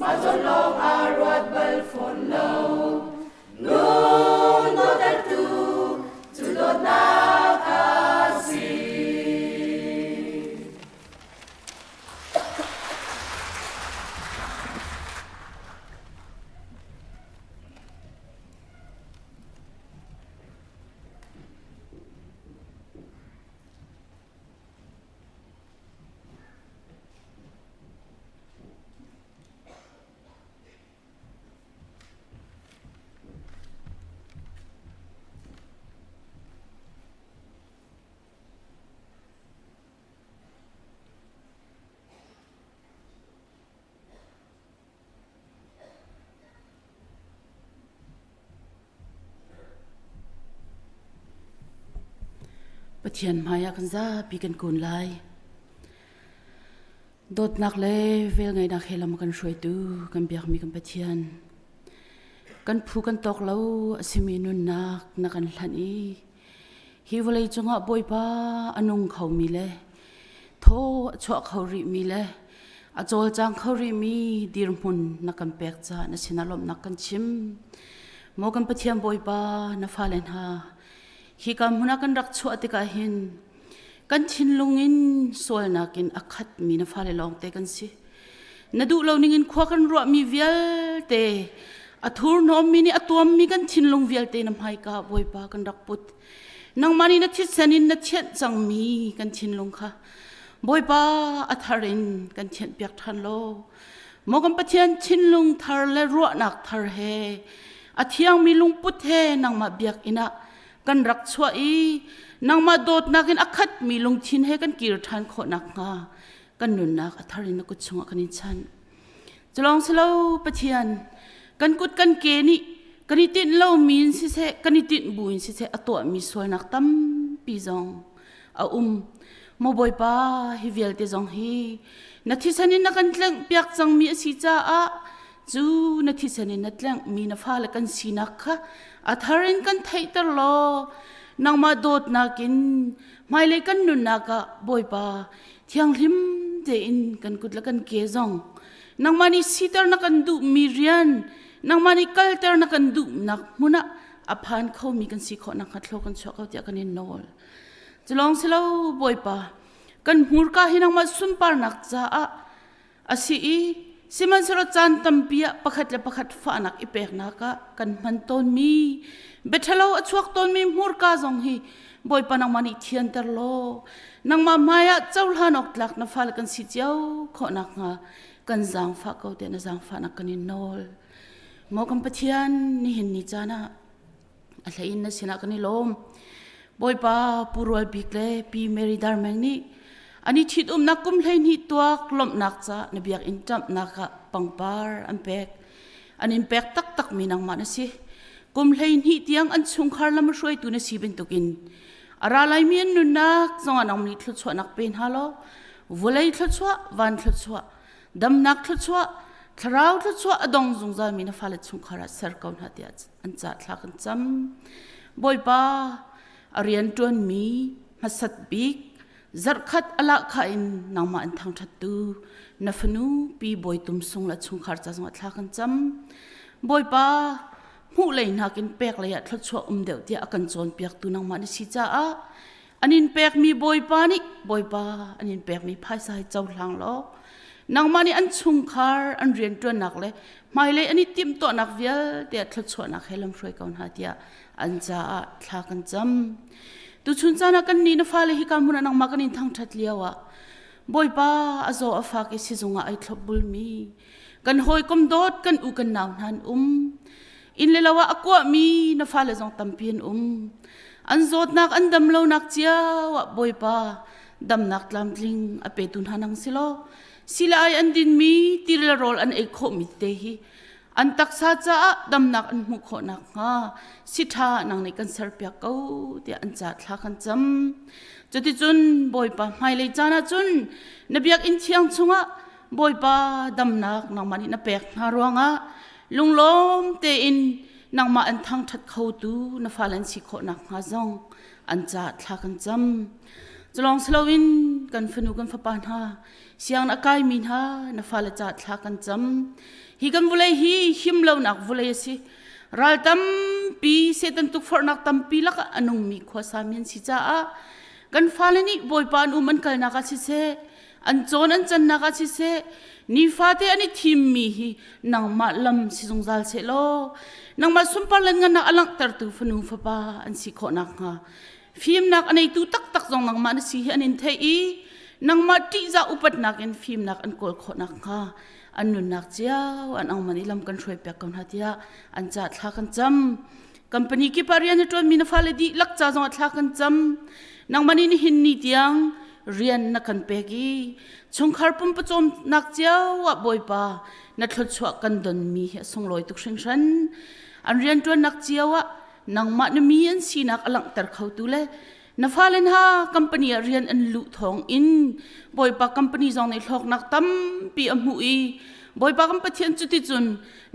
Mah zawn lawng aa ruat bal fawn lo. Nun dawtertu cu dawtnak a si. Pathian hmaiah kan zapi kan kun lai. Dawtnak le velngeihnak he lam kan hruaitu kan biakmi kan Pathian. Kan phu kan tawk lo a simi nunnak na kan hlanh i hi vawlei cungah Bawipa a nung khomi le thaw a chuah kho rihmi le a cawlcang kho rihmi dirhmun na kan pek caah na sinah lawmhnak kan chim. Maw kan Pathian Bawipa na fale hna hi ka hmun ah kan rak chuah tikah hin kan thinlung in sualnak in a khatmi na fale lawngte kan si. Na duh lo ning in khua kan ruahmi vialte a thurhnawmmi nih a tuammi kan thinlung vialte na hmaika Bawipa kan rak put. Nangmah nih na thisen in na thianh cangmi kan thinlung kha Bawipa a thar in kan thianhpiak ṭhan law maw kan Pathian thinlung thar le ruahnak thar he a thiangmi lungput he nangmah biakinn ah kan rak chuah i nangmah dawtnak in a khatmi lungthin he kan kir ṭhan khawh nakhnga kan nunnak a thar in na kut chungah kan in chanh. Culawng silo Pathian kan kut kan ke nih kan i tinh lomi in siseh kan i tinh bu in siseh a tuahmi sualnak tampi zong a um. Maw Bawipa hi vialte zong hi na thisen in na kan tlengh piak cangmi a si caah cu na thisen in na tlenghmi na fale kan sinak kha a thar in kan theihter law nangmah dawtnak in hmailei kan nunnak ah Bawipa thianghlim tein kan kut le kan ke zong nangmah nih siter na kan duhmi rian nangmah nih kalter na kan duhnak hmun ah a phan khomi kan si khawh nakhnga thlo kan chuah ko tiah kan in nawl. Culawng silo Bawipa kan hmurka hi nangmah sunparnak caah a si i sihmanhsehlaw caan tampi ah pakhat le pakhat fahnak i peknak ah kan hman tawnmi biaṭhalo a chuak tawnmi hmurka zong hi Bawipa nangmah nih thianter law nangmah hmaiah cohlan awk tlak na fale kan si cio khawh nakhnga kan zaangfah ko tiah na zaangfahnak kan in nawl. Maw kan Pathian nihin ni caan ah a hlei in na sinah kan i lawm. Bawipa Pu Rual Bik le Pi Mary Darmeng nih an i ṭhitumnak kum 12 tuak lawmhnak ca na biakinn ṭamhnak ah pangpar an pek. An in pek taktakmi nangmah na si. Kum 12 tiang an chungkhar lam hruaitu na si bantukin a ra laimi an nunnak zongah nang nih thluachuahnak pe hna law vawlei thluachuah van thluachuah damnak thluachuah thlarau thluachuah a dong zungzalmi na fale chungkhar ah ser ko hna tiah an ca thla kan cam bawipa a rian ṭuanmi hmasat bik zarhkhat a lahkhah in nangmah an thangṭhattu na fanu pi bawi tum sung le chungkhar ca zongah thla kan cam bawipa hmuh lei nakin pek lei ah thluachuah um deuh tiah a kan cawnpiaktu nangmah na si caah an in pekmi bawipa nih bawipa an in pekmi phaisa hi cohlang law nangmah nih an chungkhar an rianṭuannak le hmailei an i timhtuahnak vialte ah thluachuahnak he lamhruai ko hna tiah an caah thla kan cam tuchun caan ah kan nih na fale hi ka hmun ah nangmah kan in thangṭhat lio ah bawipa a zaw a fak i sizung ah ai thlop bulmi kan hawikom dawt kan u kan nau hna an um inn le lo ah a kuahmi na fale zong tampi an um an zawtnak an dam lonak cio ah bawipa damnak tlamtling a petu hna nang si law sila ai an dinmi ti le rawl an ei khawhmi te hi an taksa caah damnak an hmuh khawh nakhnga si ṭha nang nih kan serpiak ko tiah an ca thla kan cam cuticun bawipa hmailei caan ah cun na biakinn thiang chungah bawipa damnak nangmah nih na pek hna ruangah lunglawm tein nangmah an thangṭhat khotu na fale an si khawh nakhnga zong an ca thla kan cam culawng siloin kan fanu kan fapa hna siang a kaimi hna na fale ca thla kan cam. Hi kan vulei hi him lonak vulei a si. Ral tampi Satan tukforhnak tampi lakah a nungmi khuasami an si caah kan fale nih Bawipa an um an kalnak ah siseh, an cawn an cannak ah siseh, nifate an i thimmi hi nangmah lam si zungzal seh law nangmah sunpar le ngannak a langhtertu fanu fapa an si khawh nakhnga fimnak a neitu taktak zong nangmah na si hi an in theih i nangmah ṭihzah upatnak in fimnak an kawl khawh nakhnga an nunnak cio an angman i lam kan hruai piak ko hna tiah an ca thla kan cam. Company kip ah rian a ṭuanmi na fale dihlak ca zong ah thla kan cam. Nangmah nih nihin ni tiang rian na kan pek i chungkhar pumpawcawmnak cio ah Bawipa na thluachuah kan donmi hi a sunglawi tuk hringhran. An rianṭuannak cio ah nangmah na mi an sinak a langhter khotu le na fale hna company ah rian an luh thawng in Bawipa company zong nih hlawknak tampi a hmuh i Bawipa kan Pathian cuticun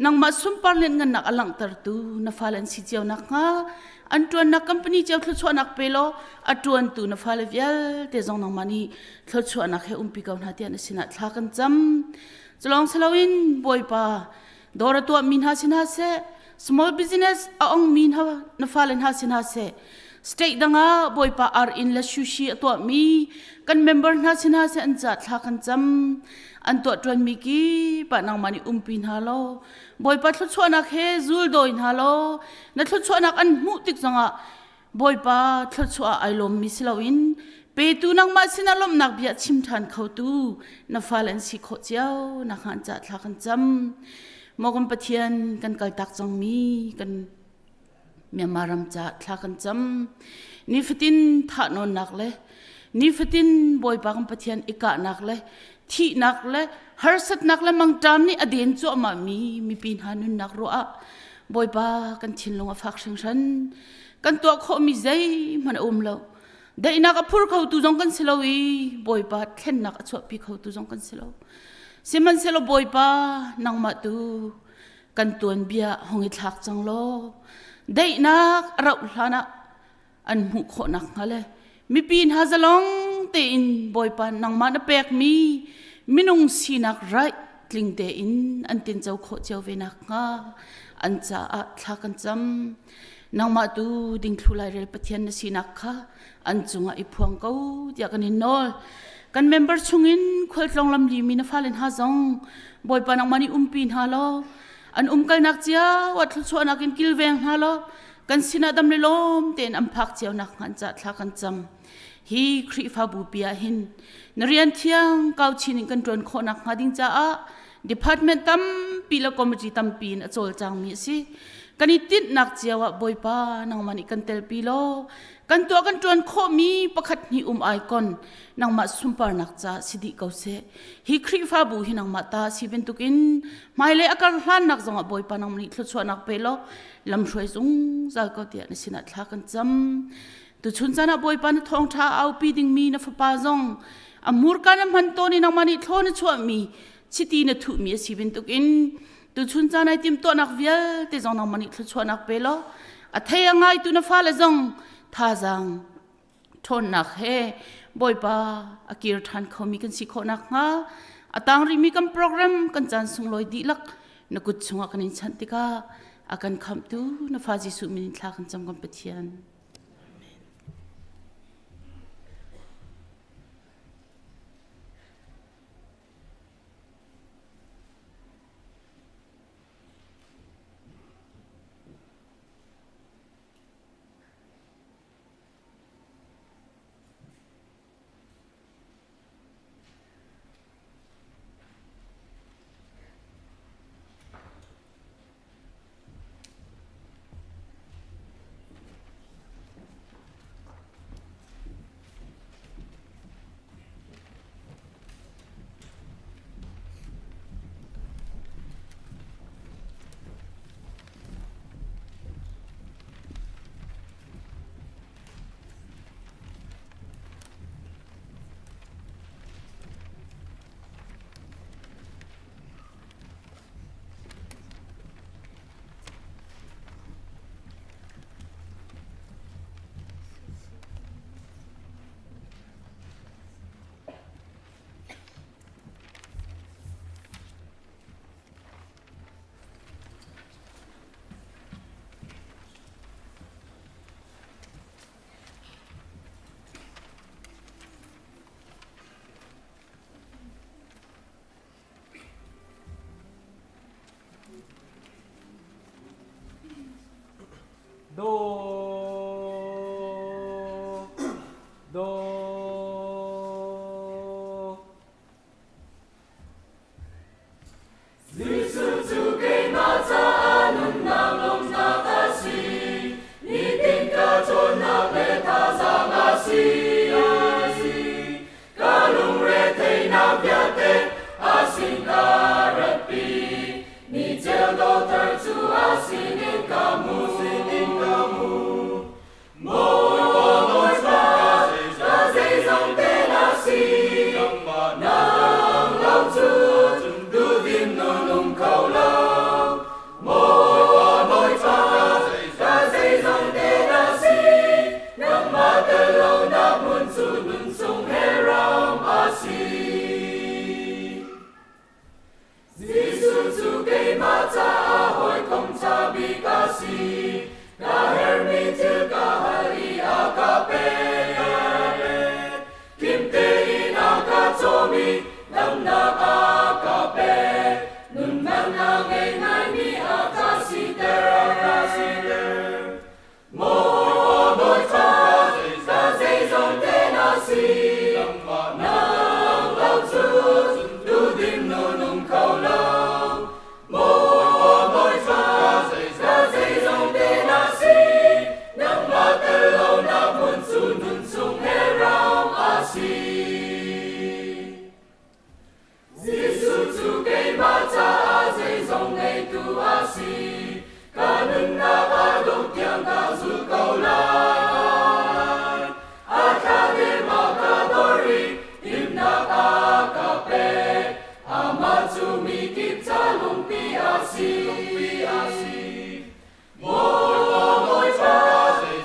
nangmah sunpar lianngannak a langhtertu na fale an si cio nakhnga an ṭuannak company cio thluachuahnak pe law a ṭuantu na fale vialte zong nangmah nih thluachuahnak he umpi ko hna tiah na sinah thla kan cam. Culawng siloin Bawipa dawr a tuahmi hna si hna seh, small business a ongmi hna na fale hna si hna seh, state dang ah Bawipa ar inn le sushi a tuahmi kan member hna si hna seh an ca thla kan cam. An tuah ṭuanmi kip ah nangmah nih umpi hna law Bawipa thluachuahnak he zul dawi hna law na thluachuahnak an hmuh tik zongah Bawipa thluachuah ai lawmmi si loin petu nangmah sinah lawmhnak bia chim ṭhan khotu na fale an si khawh cio nakhnga an ca thla kan cam. Maw kan Pathian kan kaltak cangmi kan Myanmar ram ca thla kan cam. Nifatin thahnawnnak le nifatin Bawipa kan Pathian i kahnak le thihnak le harsatnak le mangṭam nih a den cuahmahmi mipi hna nunnak ruah ah Bawipa kan thinlung a fak hringhran. Kan tuah khawhmi zeihmanh a um lo. Daihnak a phur khotu zong kan si lo i Bawipa thlennak a chuahpi khotu zong kan si lo. Sihmanhsehlaw Bawipa nangmah tu kan tuanbia hong i thlak cang law daihnak a rauh hlan ah an hmuh khawh nakhnga le mipi hna zalong tein Bawipa nangmah na pekmi minung sinak right tling tein an tinco khawh cio ve nakhnga an caah thla kan cam. Nangmah tu dingthlu lairel Pathian na sinak kha an cungah i phuang ko tiah kan in nawl. Kan member chungin khualtlawng lamli mi na fale hna zong Bawipa nangmah nih umpi hna law an umkalnak cio ah thluachuahnak in kilveng hna law kan sinah dam le lawm tein an phak cio nakhnga an cah thla kan cam. Hi Khrihfabu pi ah hin na rian thiang kau chin in kan ṭuan khawh nakhnga ding caah department tampi le committee tampi in a cawlcangmi a si. Kan i tinhnak cio ah Bawipa nangmah nih kan telpi law kan tuah kan ṭuan khawhmi pakhat hnih um icon nangmah sunparnak ca si dih ko seh. Hi Khrihfabu hi nangmah ta si bantukin hmailei a kar hlannak zongah Bawipa nangmah nih thluachuahnak pe law lamhruai zungzal ko tiah na sinah thla kan cam. Tuchun caan ah Bawipa na thawngṭha a aupi dingmi na fapa zong a hmurka na hman tawn i nangmah nih thlaw na chuahmi chiti na thuhmi a si bantukin tuchun caan ai timhtuahnak vialte zong nangmah nih thluachuahnak pe law a thei a ngaitu na fale zong thazaang ṭhawnnak he Bawipa a kir ṭhan khomi kan si khawh nakhnga a tang rihmi kan program kan caan sunglawi dihlak na kut chungah kan in chanh tikah a kan khamhtu na fa Jesuh min in thla kan cam kan Pathian. Do Do Jesuh cu keimah caah nunnak lawmhnak a si. Nitin ka cawnnak le thazaang a si. Ka lungre theihnak vialte a sin ka ratpi. Ni ceu dawter cu a sinin ka hmu, sinin ka hmu. Bawipa, Bawipa, ka zeizong te na si. Nang lo cu duhdim nun um kho lo. Bawipa, Bawipa, ka zeizong te na si. Nangmah tel lonak hmun cu nun chung he ram a si. Jesuh cu keimah caah hawikom ṭha bik a si. Ka herhmi thil ka hal i a ka pek. Kim tein a ka cawm i damnak a ka pek. Nunnak a ngei ngaimi a ka siter. A ka siter. Bawipa, Bawipa, ka zeizong te na si. Nang lo cu duhdim nun um kho lo. Bawipa, Bawipa, ka zeizong te na si. Nangmah tel lo nak hmun cu nun chung he ram a si. Jesuh cu keimah caah zeizong ngeitu a si. Ka nunnak a dongh tiang ka zul ko lai. A thladem a ka dor i himnak a ka pek. Amah cu mi kip ca lungpi a si. Bawipa, Bawipa,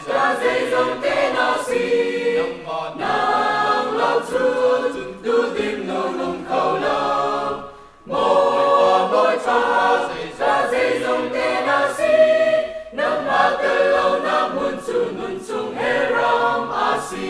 ka zeizong te na si. Nang lo cu duhdim nun um kho lo. Bawipa, Bawipa, ka zeizong te na si. Nangmah tel lonak hmun cu nun chung he ram a si.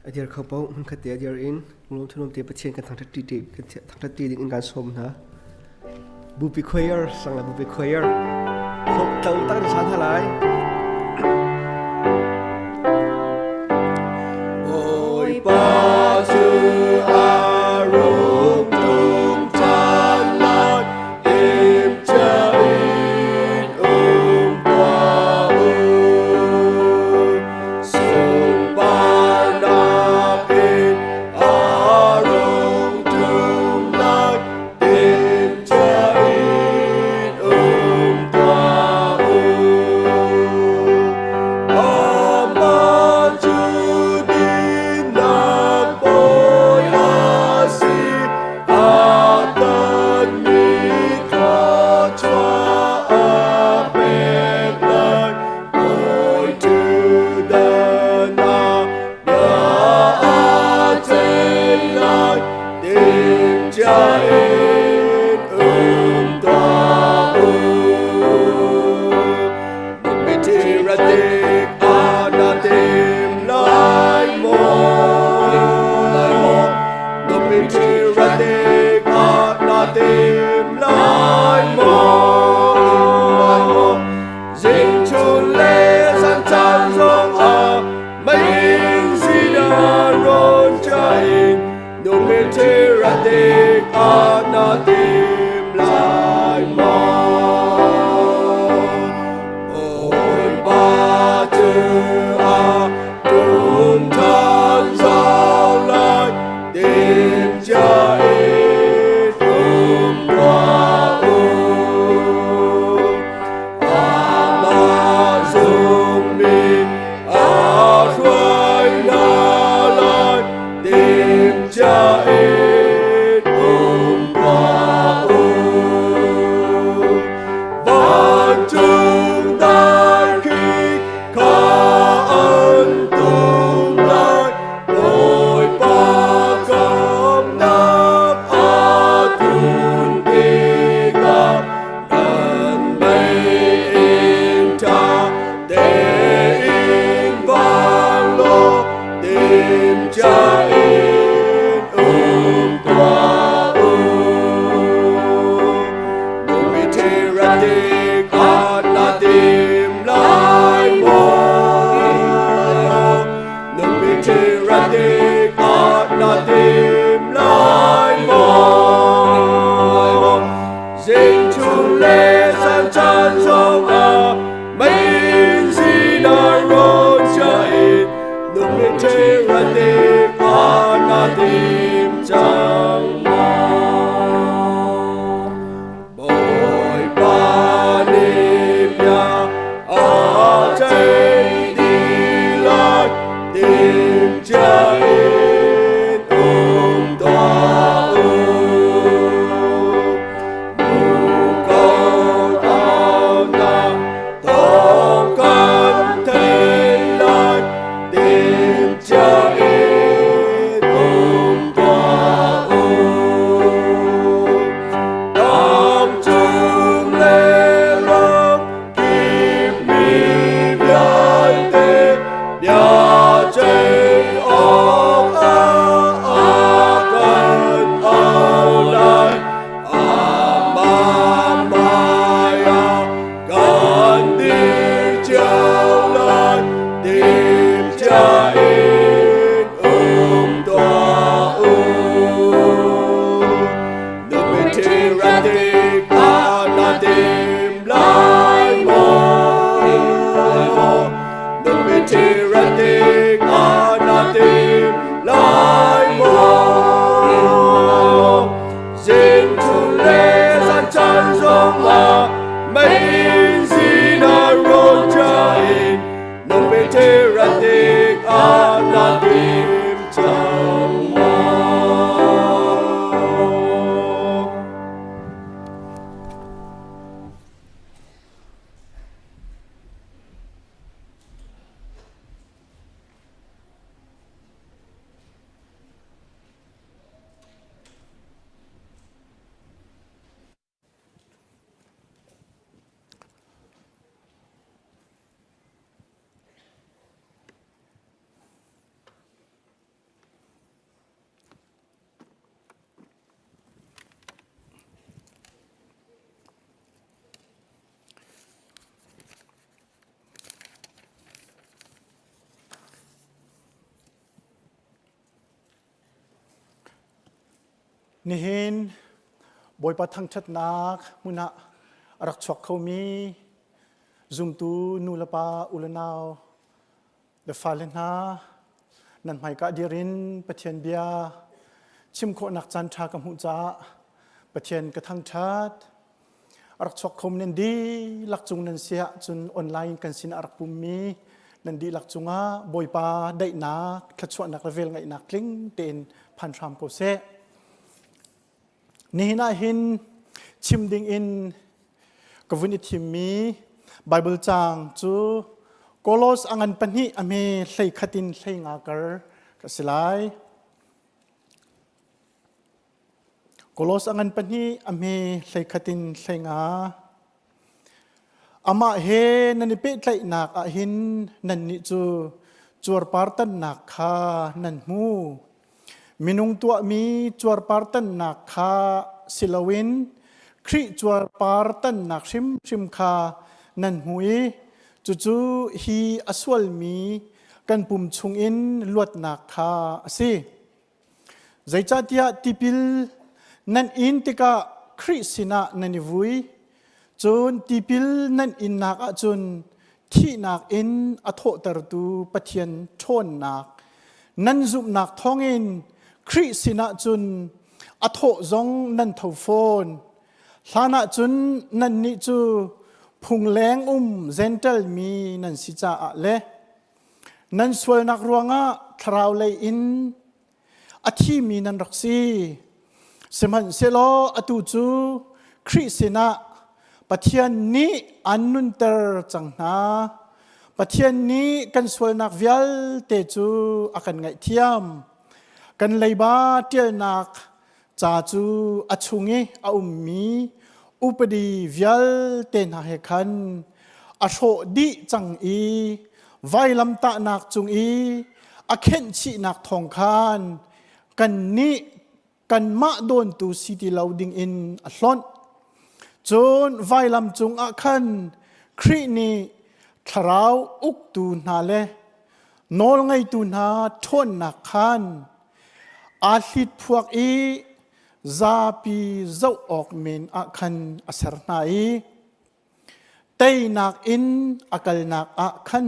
A dir kho paoh hmunkhat te a dir in lunglawm thinlung te Pathian kan thangṭhat ṭi kan thangṭhat ṭi ding in kan sawm hna. Bupi choir sang le bupi choir tlo tak in san hna lai. Bawipa cu a rung tum ṭhan lai, timhcia in um tuah u. Sunparnak in a rung tum lai, timhcia in um tuah u. Amah cu dinnak bawi a si, a tonmi thluachuah a pek lai. Bawi ṭhutdan ah bia a ceih lai, timhcia in um tuah u. Mitiratik anatim lai maw? Mitiratik anatim lai maw? Zingchun le zan caan zong ah meiinn sinah rawn ṭain Mitiratik anatim lai maw? Bawipa cu a ṭum ṭhan zau lai, timhcia in um tuah u. Amah zummi a hruai hna lai. ṭhi ra na tim cang maw? Bawipa nih bia a ceih dih lai, timhcia in um tuah u. Muko aunak thawng kan theih lai, timhcia in um tuah u. Tlangcung le ram kip mi vialte bia ceih awkah a kan auh lai. Amah hmaiah kan dir cio lai, timhcia in um tuah u. Nupi ṭhi ratik ah na tim lai maw? Nupi ṭhi ratik ah na tim lai maw? Zing chun le zan caan zongah mei zina rawl cha in nupi ṭhi ratik ah na tim cang maw? Nihin Bawipa thangṭhatnak hmun ah a rak chuak khomi zumtu nu le pa u le nau le fale hna nan hmaika dir in Pathian bia chim khawhnak caan ṭha ka hmuh caah Pathian ka thangṭhat. A rak chuak kho nan dihlak cung nan si ahcun online kan sin a rak pummi nan dihlak cungah Bawipa daihnak, thluachuahnak le velngeihnak tling tein phan hram ko seh. Nihin ah hin chim ding in ka vun i thimmi Bible caang cu Kolos a ngan pahnih a hme hlei khat in hlei nga kar ka si lai. Kolos a ngan pahnih a hme hlei khat in hlei nga. Amah he nan i pehtlaihnak ah hin nannih cu cuarpar tannak kha nan hmu. Minung tuahmi cuarpar tannak kha si loin Khrih cuarpar tannak hrimhrim kha nan hmu i cucu hi a sualmi kan pum chungin luatnak kha a si. Zeicahtiah tipil nan in tikah Khrih sinah nan i vui. Cun tipil nan innak ahcun thihnak in a thawhtertu Pathian ṭhawnnak nan zumhnak thawngin Khrih sinah cun a thawh zong nan tho fawn. Hlan ahcun nannih cu phungleng um Jentail mi nan si caah le Nan sualnak ruangah thlarau lei in a thimi nan rak si. Sihmanhsehlaw atu cu Khrih sinah Pathian nih an nunter cang hna. Pathian nih kan sualnak vialte cu a kan ngaihthiam. Kan leiba ṭialnak ca cu a chung i a ummi upadi vialte hna he khan a hrawh dih cang i vailamtahnak cung i a khenhchihnak thawng khan kannih kanmah dawntu si ti lo dingin a hlonh. Cun vailam cungah khan Khrih nih thlarau uktu hna le nawlngeitu hna ṭhawnnak khan aa hlitphuak i zapi zoh awk men ah khan a ser hna i teinak in a kalnak ah khan.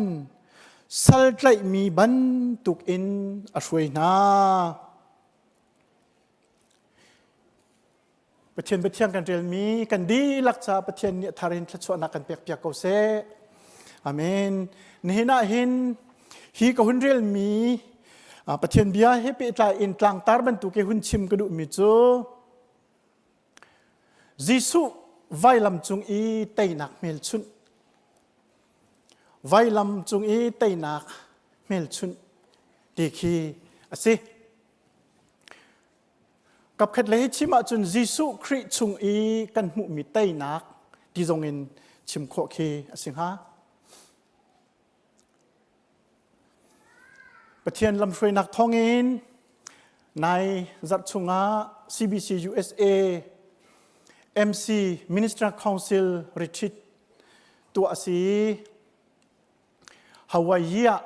sal tlaihmi bantuk in a hruai hna. Pathian Pathian kan relmi kan dihlak caah Pathian nih a thar in thluachuahnak kan pekpiak ko seh. Amen. Nihin ah hin hi ka hun relmi Pathian bia he pehtlai in tlangtar bantuk i hun chim ka duhmi cu Jesuh vailam cung i teinak hmelchunh vailam cung i teinak hmelchunh ti khi a si. Kapkhat lei chim ahcun Jesuh Khrih chung i kan hmuhmi teinak ti zong in chim khawh khi a si hnga. Pathian lamhruainak thawngin nai zarh chungah CBC USA MC Minister Council retreat tuah a si. Hawaii ah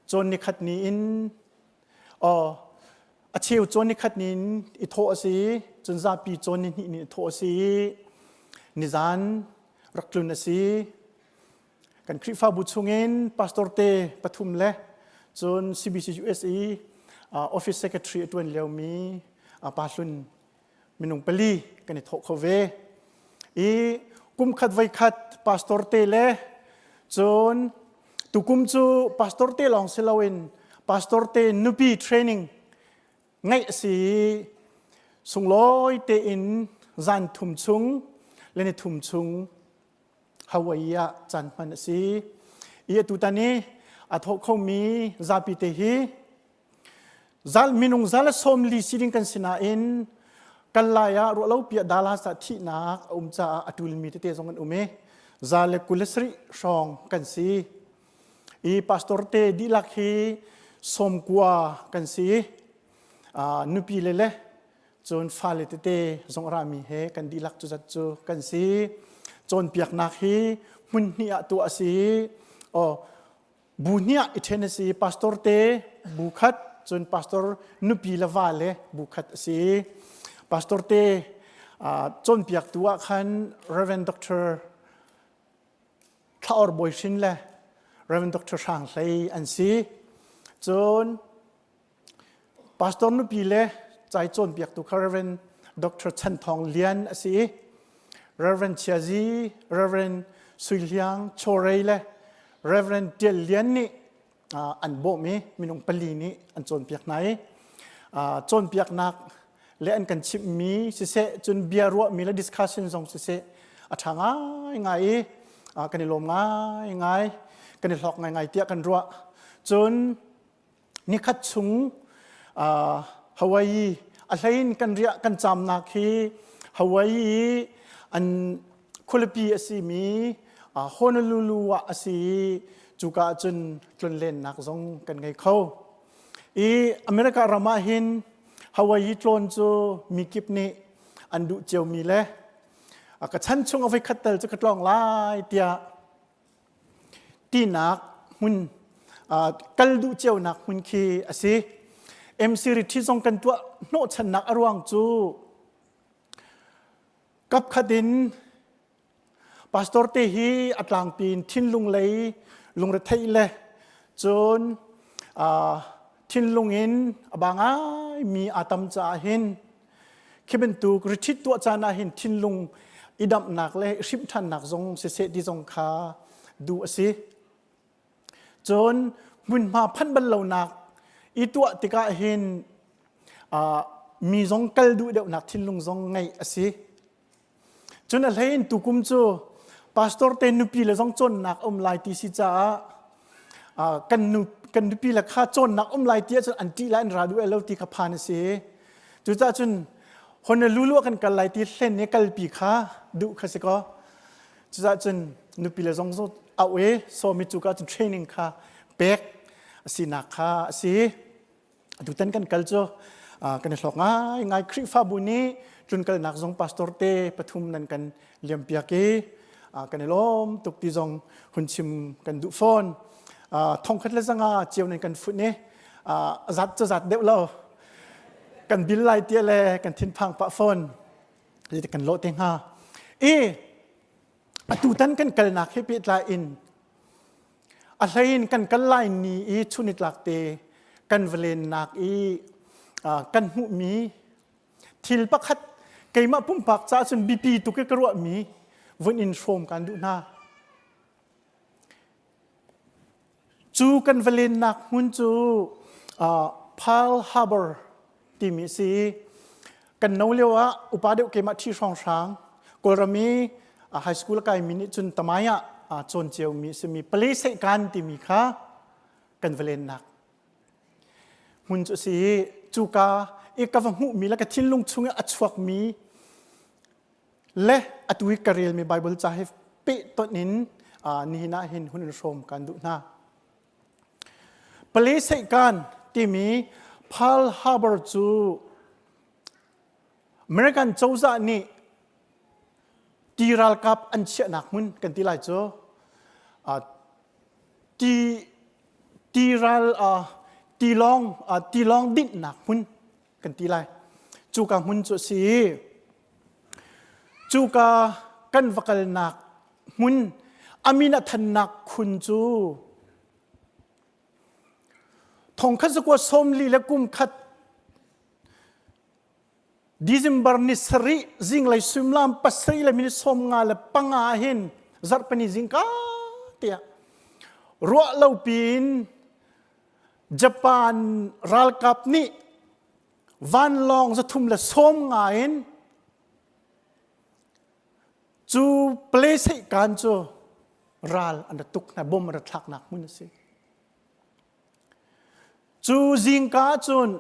cawn nikhat ni in a cheu cawn nikhat ni in i thawh a si cun zapi cawn ni hnih ni i thawh a si nizan rak tlun a si kan Khrihfabu chungin pastor te pathum le cun CBC USA office secretary a ṭuan liomi pa hlun minung pali kan i thawh kho ve i kumkhat voikhat pastor te le cun tukum cu pastor te lawng si loin pastor te nupi training ngeih a si i sunglawi tein zan thum chung le ni thum chung Hawaii ah caan hman a si i atu tan i a thawh khomi zapi te hi Zal minung zal sawm li si ding kan si nain kal lai ah ruahlo piah Dallas ah thihnak a um caah a ṭulmi tete zong an um i za le 27 hrawng kan si. I pastor te dihlak hi 90 kan si. Uh, nupi le le cun fale tete zong rami he kan dihlak cu zat cu kan si. Cawnpiaknak hi hmun hnih ah tuah a si. Oh, Bu hnih ah i ṭhen a si. Pastor te bu khat, cun pastor nupi le va le bu khat a si. Pastor te cawnpiaktu ah khan Reverend Dr. Thlaor Bawi Hrin le Reverend Dr. Hrang Hlei an si. Cun Pastor nupi le cai cawnpiaktu kha Reverend Dr. Chan Thawng Lian a si i Reverend Chia Zi, Reverend Sui Hliang Chorei le Reverend Tial Lian nih an bawm i minung pali nih an cawnpiak hna i cawnpiaknak le an kan chimhmi siseh cun bia ruahmi le discussion zong siseh a ṭha ngaingai i kan i lawm ngaingai kan i hlawk ngaingai tiah kan ruah cun Nikhat chung uh, Hawaii a hlein kan riah kan caamnak hi Hawaii i an khualipi a simi uh, Honolulu ah a si i cuka ah cun tlonlennak zong kan ngei kho. I America ram ah hin Hawaii tlawn cu mi kip nih an duh ciomi le ka chan chung a voikhat tal cu ka tlawng lai tiah tinak hmun kal duh cionak hmun khi a si. MC Rithi zong kan tuah hnawhchannak a ruang cu kapkhat in pastor te hi a tlangpi in thinlung lei lungretheih le cun thinlung in a ba ngaimi aa tam caah hin Khi bantuk retreat tuah caan ah hin thinlung i damhnak le i hrimh ṭhannak zong siseh ti zong kha duh a si. Cun hmunhma phanh bal lonak i tuah tikah hin uh, mi zong kal duh deuhnak thinlung zong ngeih a si. Cun a hlei in tukum cu pastor te nupi le zong cawnnak um lai ti si caah kan nu kan nupi le kha cawnnak um lai ti ahcun an ṭih lai an ra duh lo ti kha phan a si. Cucaah cun Honolulu ah kan kal lai ti hlen i kalpi kha duh kha si kaw. Cucaah cun nupi le zong auh i sawm i cuka cun training kha pek a sinak kha a si. Atutan kan kal cu kan i hlawk ngaingai. Khrihfabu nih tlunkalnak zong pastor te pathum nan kan liampiak i kan i lawm tuk ti zong hun chim kan duh fawn. Thongkhat le zanga cio nan kan funh i zat cu zat deuh lo. Kan bil lai tia le kan thinphang pah fawn. Kan lawh te hnga. I atutan kan kalnak he pehtlai in. A hlei in kan kal lai ni i chunitlak te kan va lennak i kan hmuhmi thil pakhat keimah pumpak caah cun biapi tuk i ka ruahmi vun in hrawm kan duh hna. Cu kan va lennak hmun cu Pearl Harbor timi a si i kan no lio ah upa deuh keimah ṭhi hrawnghrang Kawlram i high school a kaimi nih cun tamai ah cawn ciomi a simi Palei Seihkan timi kha kan va lennak hmun cu a si i cuka i ka va hmuhmi le ka thinlung chung i a chuakmi le atu i ka relmi Bible ca hi pehtonh in nihin ah hin hun in hrawm kan duh hna. Palei Seihkan timi Pearl Harbor cu American cozah nih ti ralkap an chiahnak hmun kan ti lai cu ti ti ral tilawng tilawng dinhnak hmun kan ti lai. Cuka hmun cu a si i cuka kan va kalnak hmun a min a thannak khun cu thongkhat zakua sawmli le kum khat December ni sarih zinglei suimilam pasarih le minute 55 hin zarhpini zingka tiah ruah lo piin Japan ralkap nih vanlawng 390 in cu Palei Seihkan cu ral an ra tuk hna bom an ra thlaknak hmun a si. Cu zingka cun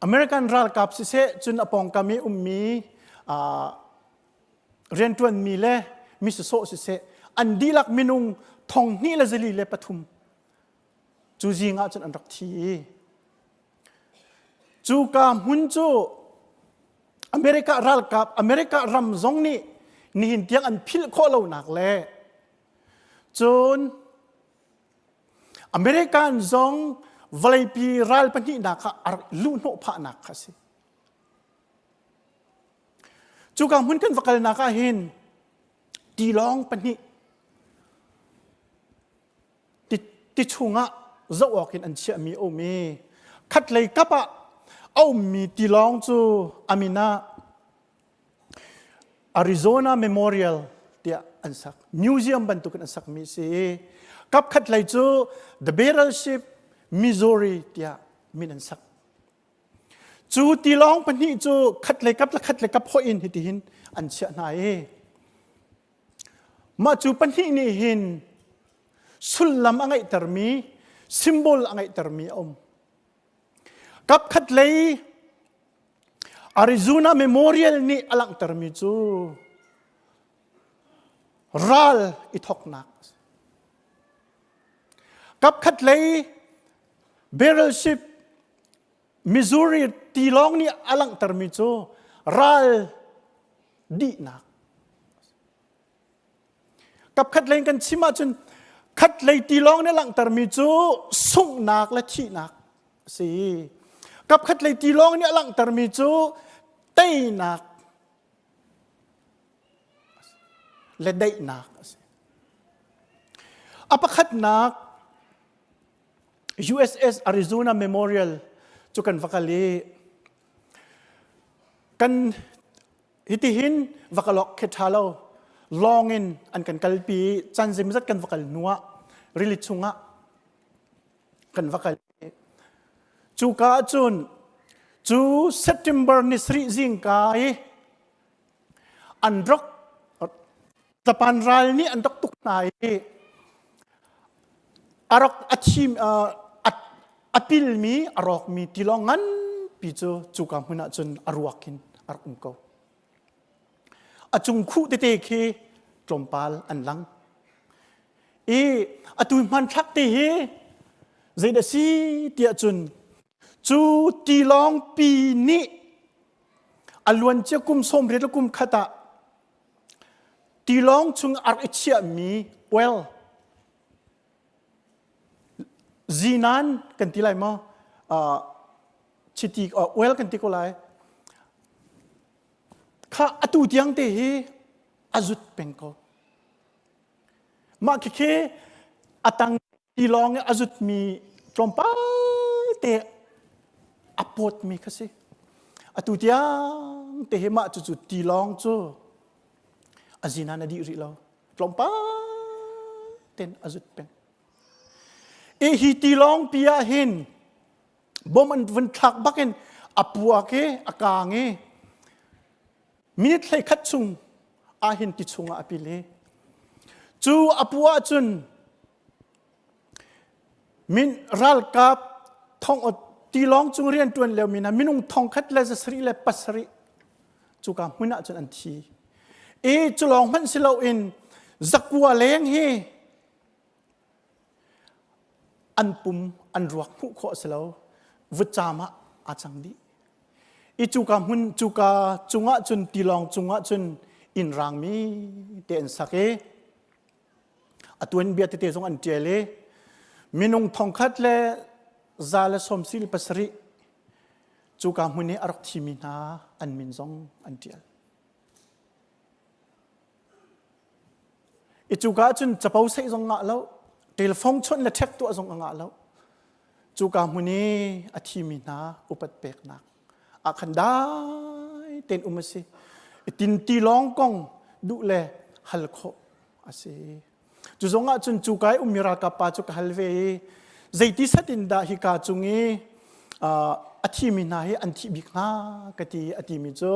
American ralkap siseh cun a pawngkam i ummi rianṭuanmi le mi sawsawh siseh an dihlak minung 2403 cu zing ah cun an rak thi i cuka hmun cu America ralkap America ram zong nih nihin tiang an philh khawh lonak le cun American zong vawleipi ral pahnihnak ah a rak luhhnawh phahnak kha a si. Cuka hmun kan va kalnak ah hin tilawng pahnih ti, ti chungah zoh awk in an chiahmi a um i khatlei kap ah a ummi tilawng cu a min ah Arizona Memorial tiah an sak. Museum bantukin an sakmi a si i kap khatlei cu The Battleship Missouri tiah min an sak. Cu tilawng pahnih cu khatlei kap le khatlei kap hoih in hitihin an chiah hna i mah cu pahnih nih hin sullam a ngeihtermi symbol a ngeihtermi a um. Kap khatlei Arizona Memorial nih a langhtermi cu ral i thawknak a si. Kap khatlei Battleship Missouri tilawng nih a langhtermi cu ral dihnak. Kapkhat lei kan chim ahcun khatlei tilawng nih a langhtermi cu sunghnak le thihnak a si. Kapkhat lei tilawng nih a langhtermi cu teinak le daihnak a si. A pakhatnak USS Arizona Memorial cu kan va kal i kan hitihin va kal awk khi ṭha lo lawng in an kan kalpi i caan zeimawzat kan va kal hnu ah rili chungah kan va kal cuka ahcun cu September ni sarih zingka i an rak Japan ral nih an rak tuk hna i a rak a thim a pilmi a rawkmi tilawng nganpi cu cuka hmun ah cun a ruak in a rak um ko. A cung khuh tete khi tlawmpal an lang. I atu hmanthlak te hi zeidah si tiah cun cu tilawng pi nih a luancia kum 80 le kum khat ah tilawng chung a rak i chiahmi oil zinan kan ti lai maw uh, chiti uh, oil kan ti ko lai kha atu tiang te hi a zut peng ko mah khikhi A tang tilawng i a zutmi tlawmpal te a pawtmi kha si. Atu tiang te hi mah cucu tilawng cu a zinan a dih rih lo. Tlawmpal ten a zut peng. I hi tilawng pi ah hin bom an vun thlak bakin a puak i a kaang i minute 11 chung ahhin ti chungah a pil i cu a puah ahcun min ralkap thong tilawng cung rianṭuan lio mi hna minung 1707 cuka hmun ahcun an thi i cu lawng hmanh si loin zakua leng hi an pum an ruak hmuh khawh a si lo vutcaam ah aa cang dih i cuka hmun cuka cungah cun tilawng cungah cun inn rangmi te an sak i a tuanbia tete zong an ṭial i minung 1177 cuka hmun i a rak thimi hna an min zong an ṭial. I cuka ahcun capo saih zong ngah lo, telfong chawnh le ṭhek tuah zong a ngah lo. Cuka hmun i a thimi hna upat peknak ah khan dai tein um a si. I tinti lawng kong duh le hal khawh a si. Cu zong ah cun cuka i ummi ralkap pa cu ka hal ve i zeiti set in dah hika cung i a thimi hna hi an thih bik hnga ka ti a timi cu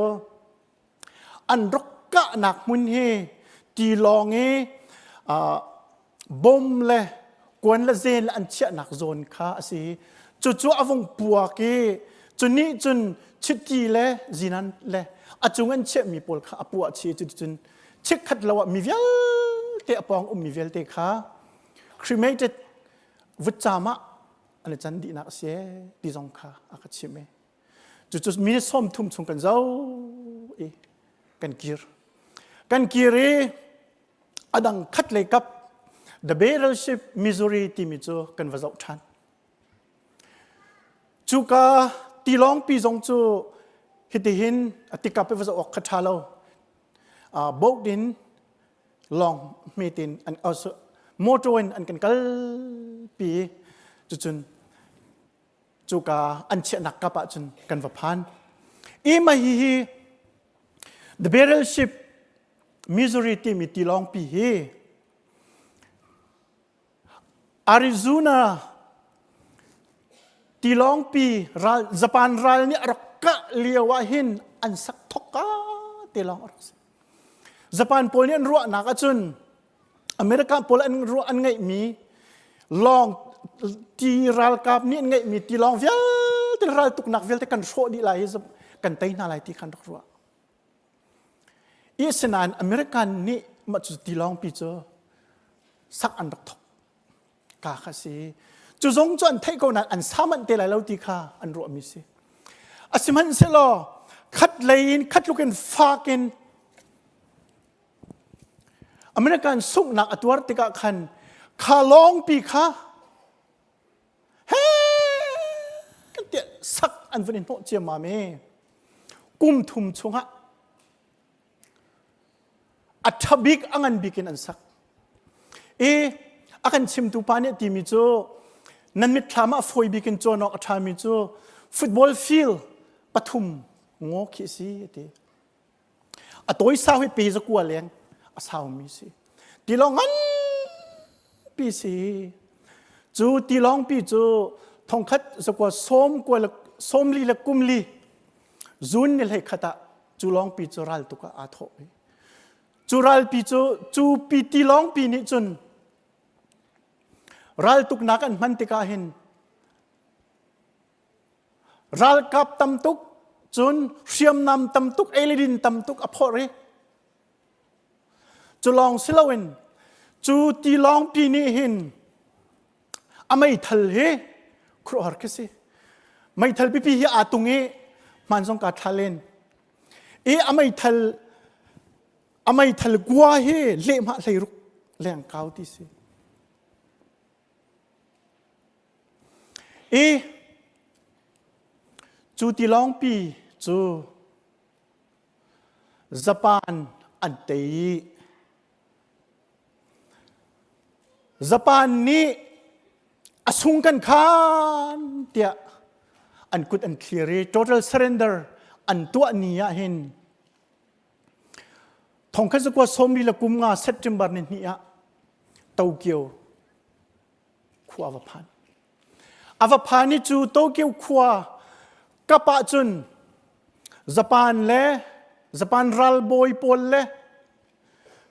An rak kahnak hmun hi tilawng i bom le kuan le zen le an chiahnak zawn kha a si. Cucu a vung puak i cu nih cun chiti le zinan le a cung an chiahmi pawl kha a puah chih. Cuticun chikkhat lo ah mi vialte a pawng ummi vialte kha cremated vutcaam ah an i can dihnak a si ti zong kha a ka chimh i Cucu minute 30 chung kan zoh i kan kir. Kan kir i a dang khat lei kap The Battleship Missouri timi cu kan va zoh ṭhan. Cuka tilawngpi zong cu hitihin a tikap i va zoh awk kha ṭha lo. Uh, boat in lawng hmetin an uh, motor in an kan kalpi cucun cuka an chiahnak kap ahcun kan va phan. I mah hihi The Battleship Missouri timi tilawngpi hi Arizona tilawngpi ral Japan ral nih a rak kah lio ah hin an sak thok ka tilawng a rak si. Japan pawl nih an ruahnak ahcun America pawl an ruah an ngeihmi lawng ti ralkap nih an ngeihmi tilawng vialte raltuknak vialte kan hrawh dih lai i kan tei hna lai ti khan rak ruah. I asinain American nih mah cu tilawngpi cu sak an rak thok ka kha si. Cu zong cu an theih ko nain an sa manh te lai lo ti kha an ruahmi si. Asihmanhsehlaw khat lei in khat tluk in fak in American sunghnak a tuar tikah khan kha lawngpi kha he tiah sak an vun i hnawh ciammam i kum thum chungah a ṭha bik a ngan bik in an sak. I a kan chimtu pa nih a timi cu nan mitthlam ah fawi bik in cawn awk a ṭhami cu football field pathum ngaw khi a si a ti. A tawi sau hi pe zakua leng a saumi si. Tilawng nganpi si. Cu tilawngpi cu thongkhat zakua sawm kua le sawmli le kumli zun ni hlei khat ah cu lawngpi cu ral tuk ah aa thawh i cu ralpi cu cu pi tilawngpi nih cun raltuknak an hman tikah hin Ralkap tam tuk, cun hriamnam tam tuk, ei le din tam tuk a phorh i cu lawng si loin cu tilawngpi nih hin a meithal hi khuaruahhar khi si. Meithal pipi hi aa tung i hmaan zong kaa thla len. I a meithal a meithal kua hi lehhmah 16 leng kau ti si. I cu tilawngpi cu Japan an tei i. Japan nih a sung kan khan tiah an kut an thlir i total surrender an tuah ni ah hin thongkhat zakua sawmli le kum nga September ni hnih ah Tokyo khua va phan. A va phan i cu Tokyo khua kap ah cun Japan le Japan ralbawi pawl le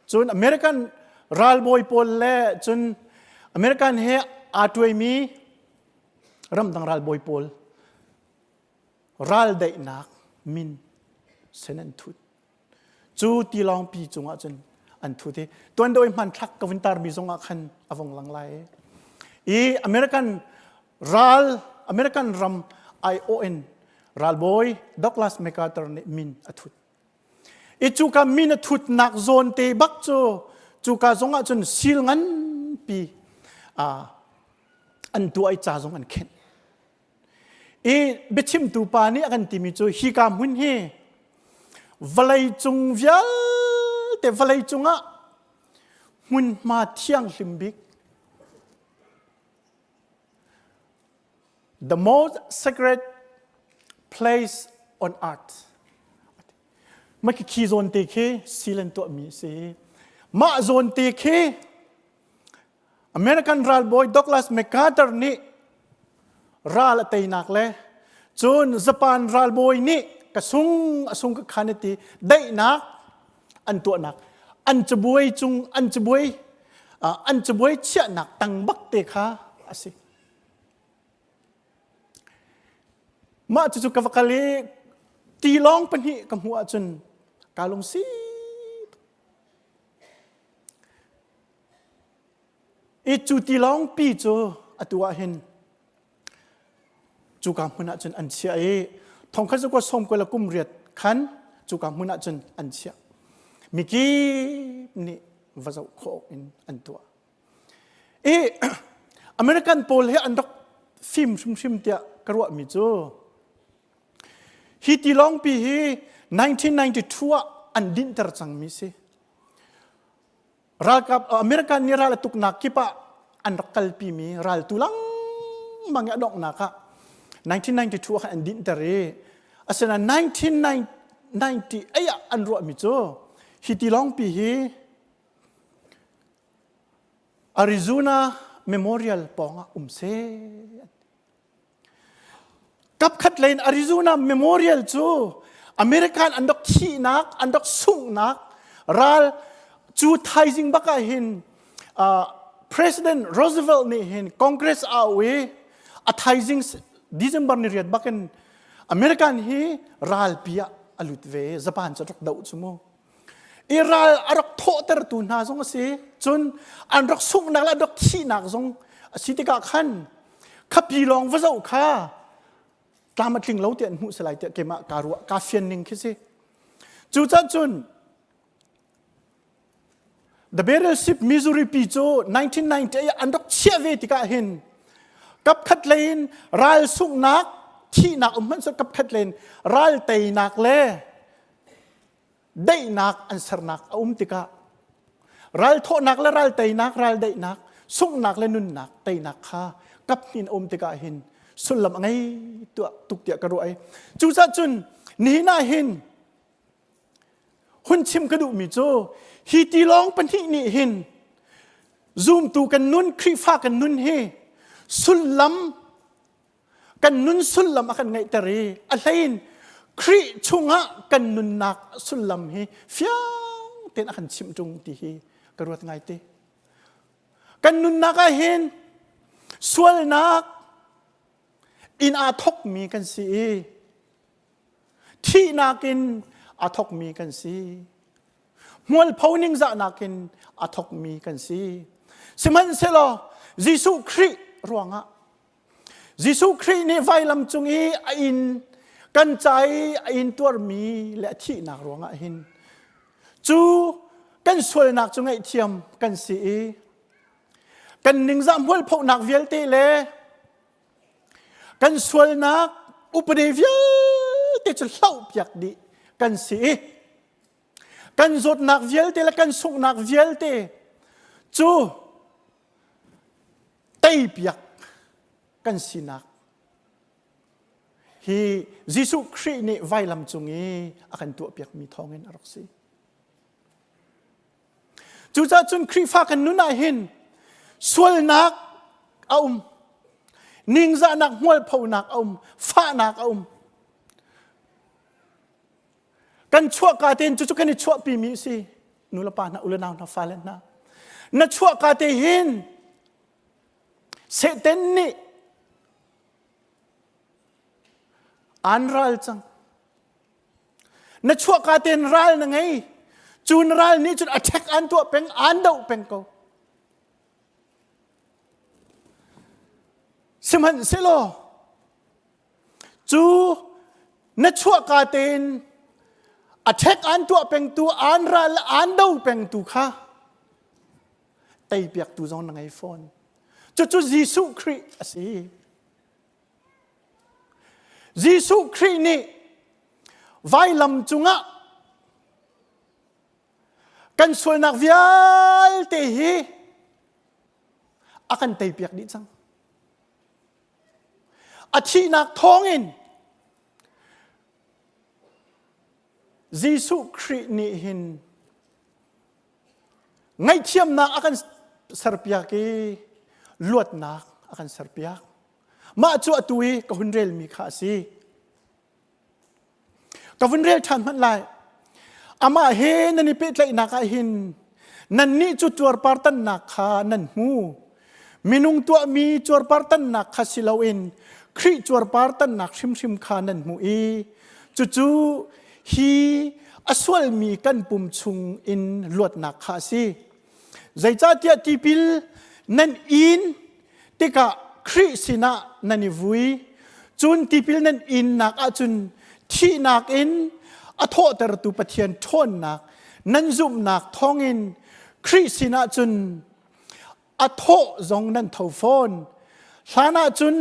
cun American ralbawi pawl le cun American he aa tuaimi ramdang ralbawi pawl raldaihnak min sen an thut. Cu tilawngpi cungah cun an thut i tuandawi hmanthlak ka vun tarmi zongah khan a vung lang lai. I American ral American ram aiawh in ralbawi Douglas MacArthur nih min a thut. I cuka min a thutnak zawn te bak cu cuka zongah cun sil nganpi an tuah i ca zong an khenh. I biachimtu pa nih a kan timi cu hika hmun hi vawlei cung vialte vawlei cungah hmunhma thianghlim bik the most sacred place on earth mah khi zawn te khi seal an tuahmi a si mah zawn te khi American ralbawi Douglas MacArthur nih ral a teinak le cun Japan ralbawi nih ka sung a sung ka khan ti daihnak an tuahnak an cabuai cung an cabuai an cabuai chiahnak tang bak te kha a si. Mah cucu ka va kal i tilawng pahnih ka hmuh ahcun kaa lungsi I cu tilawngpi cu atu ah hin cuka hmun ah cun an chiah i thongkhat zakua sawm kua le kum riat khan cuka hmun ah cun an chiah. Mikip nih va zoh khawh in an tuah. I American pawl hi an rak fim hrimhrim tiah ka ruahmi cu hi tilawngpi hi 1992 ah an dinhter cangmi si. Ralkap American nih ral a tuknak kip ah an rak kalpimi raltu lengmang i a donghnak ah 1992 ah khan an dinhter i asinain 1998 ah an ruahmi cu hi tilawngpi hi Arizona Memorial pawngah um seh Kapkhat lei in Arizona Memorial cu American an rak thihnak, an rak sunghnak ral cu thaizing bak ah hin uh, President Roosevelt nih hin Congress au i a thaizing December ni riat bak in American hi ralpi ah a lut ve Japan cu rak doh cu mu. I ral a rak thawhtertu hna zong a si. Cun an rak sunghnak le an rak thihnak zong a si tikah khan khapi lawng va zoh kha tlam a tling lo ti an hmuh si lai tiah keimah kaa ruah kaa fian ning khi si. Cucaah cun The Battleship Missouri pi cu 1998 ah an rak chiah ve tikah hin kapkhat lei in ral sunghnak thihnak um hmanh kapkhat lei in ral teinak le daihnak an sernak a um tikah ralthawhnak le ral teinak ral daihnak sunghnak le nunnak teinak kha kap hnin a um tikah hin sullam a ngei tuah tuk tiah ka ruah i cucaah cun nihin ah hin hun chim ka duhmi cu hi tilawng pahnih nih hin zumtu kan nun Khrihfa kan nun hi sullam kan nun sullam a kan ngeihter i a hlein Khrih chungah kan nunnak sullam hi fiang tein a kan chimh ṭung ti hi ka ruat ngai te. Kan nunnak ah hin sualnak in aa thokmi kan si i thihnak in aa thokmi kan si. Hmualpho ningzahnak in aa thokmi kan si. Sihmanhsehlaw Jesuh Khrih ruangah Jesuh Khrih nih vailam cung i a in kan ca i a intuarmi le a thihnak ruangah hin cu kan sualnak cu ngaihthiam kan si i kan ningzah hmualphohnak vialte le kan sualnak upade vialte cu hlohpiak dih kan si i kan zawtnak vialte le kan sunghnak vialte cu. Teipiak kan sinak hi Jesuh Khrih nih vailam cung i a kan tuahpiakmi thawngin a rak si. Cucaah cun Khrihfa kan nun ah hin sualnak a um, ningzahnak hmualphonak a um, fahnak a um. Kan chuahka tein cucu kan i chuahpimi a si. Nu le pa hna, u le nau hna, fale hna. Na chuahka te hin Satan nih an ral cang. Na chuahka tein ral na ngei. Cu na ral nih cun attack an tuah peng, an doh peng ko. Sihmanhsehlaw cu na chuahka tein attack an tuah pengtu, an ral an do pengtu kha teipiaktu zong na ngei fawn. Cucu Jesuh Khrih a si. Jesuh Khrih nih vailam cungah kan sualnak vialte hi a kan teipiak dih cang. A thihnak thawngin Jesuh Khrih nih hin ngaihthiamnak a kan serpiak i luatnak a kan serpiak. Mah cu atu i ka hun relmi kha a si. Ka vun rel ṭhan hmanh lai. Amah he nan i pehtlaihnak ah hin nannih cu cuarpartannak kha nan hmu. Minung tuahmi cuarpartannak kha si loin Khrih cuarpartannak hrimhrim kha nan hmu i cucu hi a sualmi kan pum chung in luatnak kha a si. Zeicahtiah tipil nan in tikah Khrih sinah nan i vui. Cun tipil nan innak ahcun thihnak in a thawhtertu Pathian ṭhawnnak nan zumhnak thawngin Khrih sinah cun a thawh zong nan tho fawn. Hlan ahcun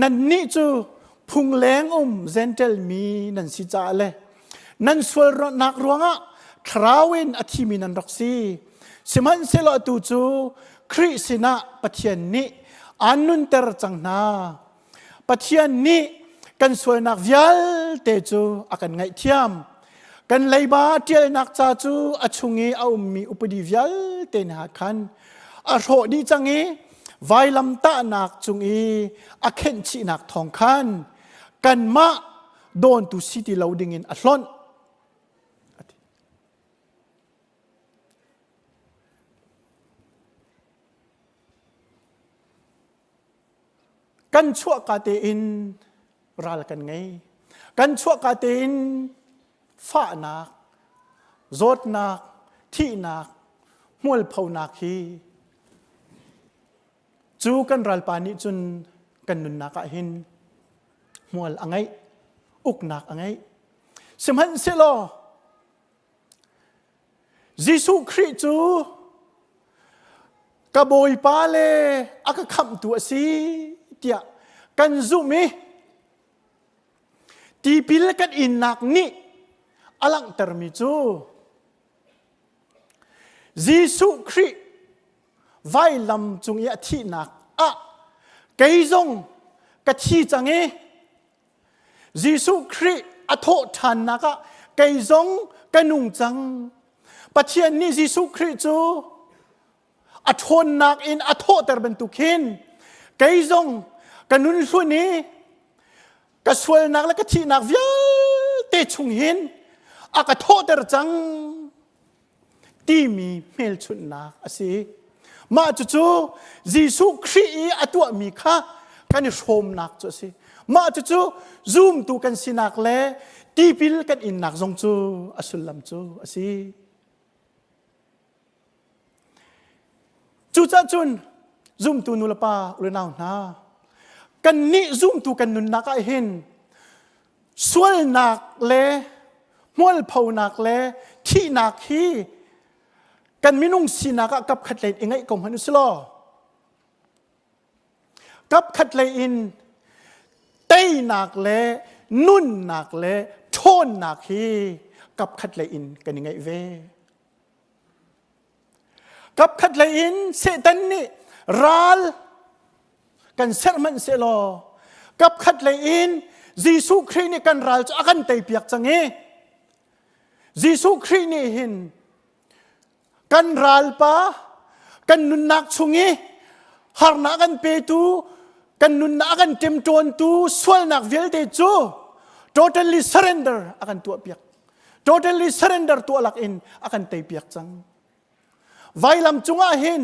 nannih cu phungleng um Jentail mi nan si caah le nan sualnak ruangah thlarau in a thimi nan rak si. Sihmanhsehlaw atu cu Khrih sinah Pathian nih aan nunter cang hna. Pathian nih kan sualnak vialte cu a kan ngaihthiam. Kan leiba ṭialnak ca cu a chung i a ummi upadi vialte hna khan a hrawh dih cang i vailamtahnak cung i a khenhchihnak thawng khan kanmah dawntu si ti lo dingin a hlonh. Kan chuahka tein ral kan ngei. Kan chuahka tein fahnak, zawtnak, thihnak, hmualphonak hi cu kan ralpa nih cun kan nunnak ah hin hmual a ngeih, uknak a ngeih. Sihmanhsehlaw Jesuh Khrih cu ka Bawipa le a ka khamhtu a si tiah kan zumh i tipil kan innak nih a langhtermi cu Jesuh Khrih vailam cung i a thihnak ah kei zong ka thi cang i Jesuh Khrih a thawh ṭhannak ah kei zong ka nung cang. Pathian nih Jesuh Khrih cu a ṭhawnnak in a thawhter bantuk hin kei zong ka nun hlun i ka sualnak le ka thihnak vialte chung hin a ka thawhter cang. Timi hmelchunhnak a si. Mah cucu Jesuh Khrih i a tuahmi kha kan i hrawmnak cu a si. Mah cucu zumtu kan sinak le tipil kan innak zong cu a sullam cu a si. Cucaah cun zumtu nulepa unau hna kannih zumtu kan nunnak ah hin sualnak le hmualphonak le thihnak hi kan minung sinak ah kapkhat lei in i ngaih ko hmanh u law kapkhat lei in teinak le nunnak le ṭhawnnak hi kapkhat lei in kan i ngaih ve. Kapkhat lei in Satan nih ral. Kan serh hmanh sehlaw kap khat lei in Jesuh Khrih nih kan ral cu a kan teipiak cang i Jesuh Khrih nih hin kan ralpa kan nunnak chung i harnak kan petu kan nunnak a kan ṭemṭawntu sualnak vialte cu totally surrender a kan tuahpiak totally surrender tuah lak in a kan teipiak cang vailam cungah hin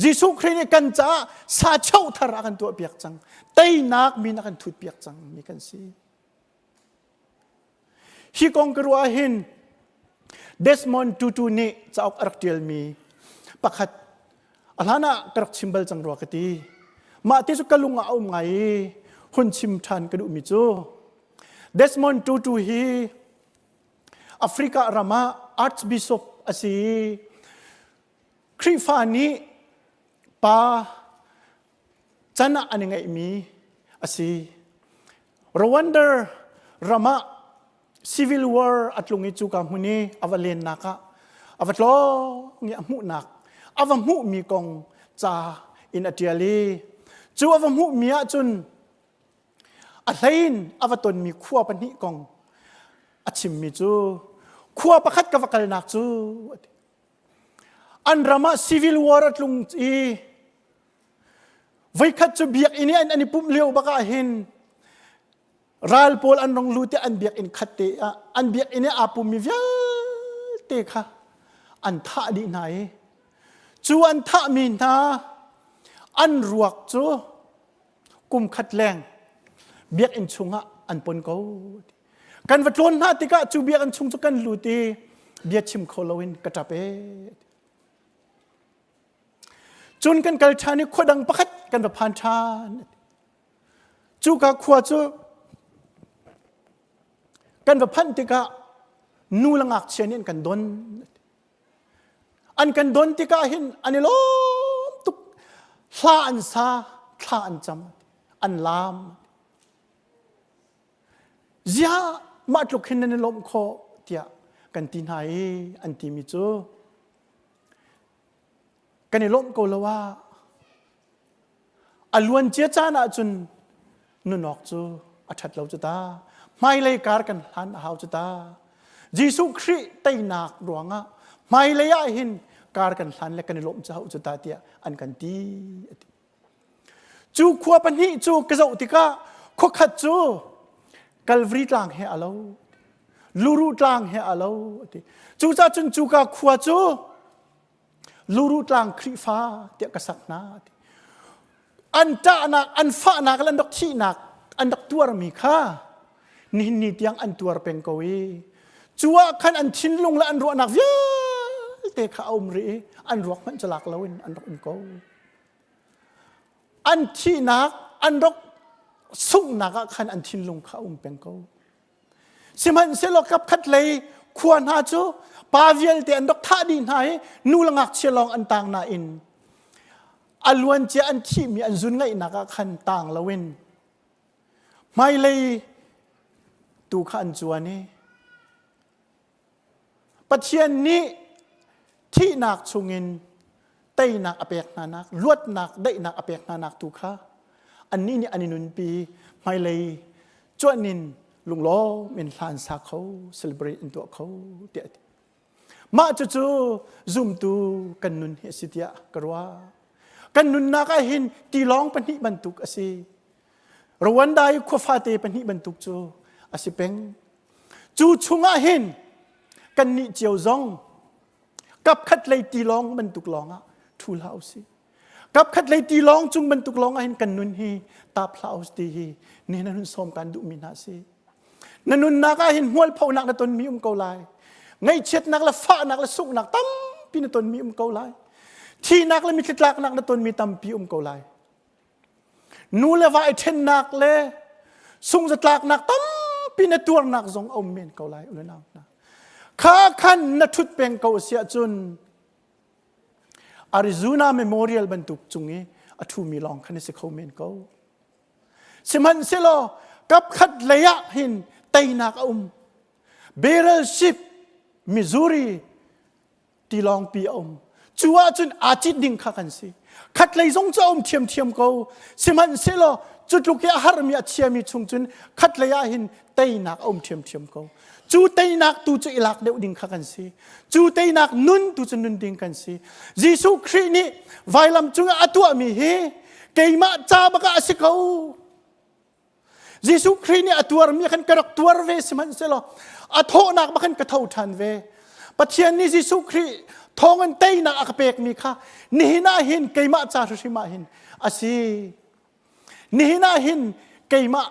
Jesuh Khrih nih kan caah sa cheu thar a kan tuahpiak cang teinak min a kan thutpiak cang mi kan si Hi kong ka ruah hin Desmond Tutu nih cauk a rak ṭialmi pakhat a hlan ah ka rak chim bal cang rua ka ti. Mah ti cu ka lung ah a um ngai i hun chim ṭhan ka duhmi cu Desmond Tutu hi Africa ram ah Archbishop a si i Khrihfa nih pa can ah an i ngeihmi a si. Rwanda ram ah civil war a tlung i cuka hmun i a va lennak ah a va tlawng i a hmuhnak a va hmuhmi kong ca in a ṭial i cu a va hmuhmi ahcun a hlein a va tonmi khua pahnih kong a chimmi cu khua pakhat ka va kalnak cu an ram ah civil war a tlung i Voikhat cu biakinn i an i pumh lio bak ah hin ral pawl an rong lut i an biakinn khat te ah an biakinn i aa pummi vialte kha an thah dih hna i cu an thahmi hna an ruak cu kum khat leng biakinn chungah an pon ko. Kan va tlawn hna tikah cu biakinn chung cu kan lut i bia chim kho loin ka ṭap ee. Cun kan kal ṭhan i khua dang pakhat kan va phan ṭhan. Cuka khua cu kan va phanh tikah nu le ngakchia nih an kan don. An kan don tikah hin an i lawm tuk. Hla an sa, thla an cam, an laam. Ziah mah tluk hin nan i lawmh khawh tiah kan ti hna i an timi cu Kan i lawmh ko lo ah a luancia caan ahcun nunawk cu a ṭhat lo cu ta. Hmailei kar kan hlan a hau cu ta. Jesuh Khrih teinak ruangah hmailei ah hin kar kan hlan le kan i lawmh cu hau cu ta tiah an kan ti. A ti. Cu khua pahnih cu ka zoh tikah khua khat cu Calvary tlang he a lo. Luru tlang he a lo. A ti. Cucaah cun cuka khua cu Luru tlang Khrihfa tiah ka sak hna. A ti. An ṭahnak, an fahnak le an rak thihnak an rak tuarmi kha nihin ni tiang an tuar peng ko i cu ah khan an thinlung le an ruahnak vialte kha a um rih i an ruak hmanh cu lak loin an rak um ko. An thihnak, an rak sunghnak ah khan an thinlung kha a um peng ko. Sihmanhsehlaw kapkhat lei khua hna cu pa vialte an rak thah dih hna i nu le ngakchia lawng an tang nain a luancia an thihmi an zun ngaihnak ah khan tang loin hmailei tu kha an cuan i Pathian nih thihnak chungin teinak a pek hnanak, luatnak, daihnak a pek hnanak tu kha annih nih an i nunpi hmailei cuanh in lunglawm in hla an sa kho, celebrate an tuah kho tiah a ti. Mah cucu zumtu kan nun hi a si tiah ka ruah. Kan nunnak ah hin tilawng pahnih bantuk a si. Rwanda i khua fate pahnih bantuk cu a si peng. Cu chungah hin kannih cio zong kapkhat lei tilawng bantuk lawngah ṭhu hlah usih. Kapkhat lei tilawng cung bantuk lawngah hin kan nun hi tap hlah us ti hi nihin an hun sawm kan duhmi hna si. Na nunnak ah hin hmualphonak na tonmi um ko lai. Ngaihchiatnak le fahnak le sunghnak tampi na tonmi um ko lai. Thihnak le mitthli tlaknak na tonmi tampi um ko lai. Nu le va i ṭhennak le sungzatlaknak tampi na tuarnak zong a um men ko lai u nau hna. Kha khan na ṭhut peng ko si ahcun Arizona Memorial bantuk cung i a ṭhumi lawng khan si kho men ko. Sihmanhsehlaw kapkhat lei ah hin teinak a um. Barrel ship Missouri tilawngpi a um. Cu ahcun aa cit ding kha kan si. Khatlei zong cu a um ṭhiamṭhiam ko. Sihmanhsehlaw cu tluk i a harmi a chiami chung cun khatlei ah hin teinak a um ṭhiamṭhiam ko. Cu teinak tu cu i lak deuh ding kha kan si. Cu teinak nun tu cu nun ding kan si. Jesuh Khrih nih vailam cungah a tuahmi hi keimah ca bak ah a si ko. Jesuh Khrih nih a tuarmi khan ka rak tuar ve sihmanhsehlaw a thawhnak bak khan ka tho ṭhan ve. Pathian nih Jesuh Khrih thawngin teinak a ka pekmi kha nihin ah hin keimah ca hrimhrim ah hin a si. Nihin ah hin keimah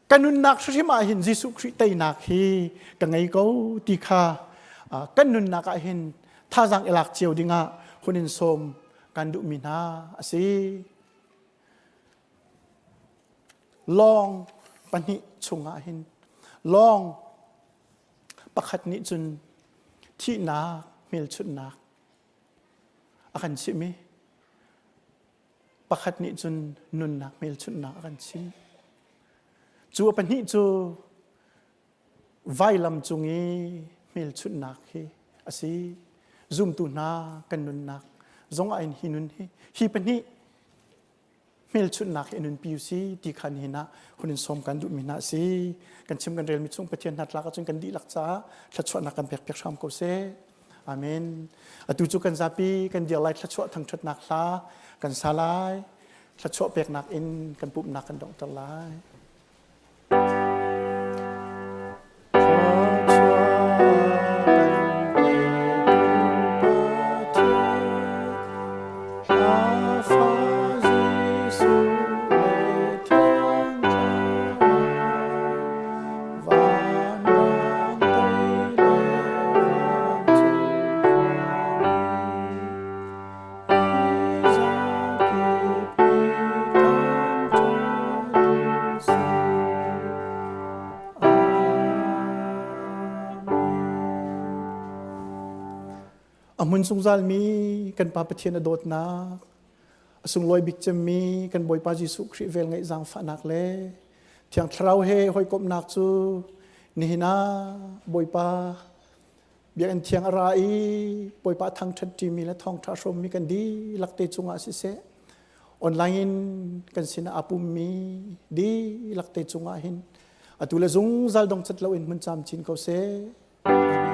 ka nunnak hrimhrim ah hin Jesuh Khrih teinak hi ka ngei ko ti kha kan nunnak ah hin thazaang i lak cio dingah hun in sawm kan duhmi hna a si. Lawng pahnih chungah hin lawng pakhat nih cun thihnak hmelchunhnak a kan chimh i pakhat nih cun nunnak hmelchunhnak a kan chimh. Cu a pahnih cu vailam cung i hmelchunhnak hi a si. Zumtu hna kan nunnak zong ah hin hi nun hi hi pahnih hmelchunhnak hi nunpi u si ti khan hin ah hun in sawm kan duhmi hna a si. Kan chim kan relmi chung Pathian hnatlak ahcun kan dihlak caah thluachuahnak kan pek piak hram ko seh. Amen. Atu cu kan zapi kan dir lai thluachuah thangṭhatnak hla kan sa lai. Thluachuah peknak in kan pumhnak kan donghter lai. A hmun zungzalmi kan Pa Pathian a dawtnak, a sunglawi bik cemmi kan Bawipa Jesuh Khrih vel ngeih zaangfahnak le Thiang Thlarau he hawikomhnak cu nihin ah Bawipa Biakinn thiang a ra i Bawipa thangṭhat ṭimi le thawngṭha hrawmmi kan dihlak te cungah siseh, online in kan sinah aa pummi dihlak te cungah hin atu le zungzal dongcat loin hmun camcin ko seh. Amen.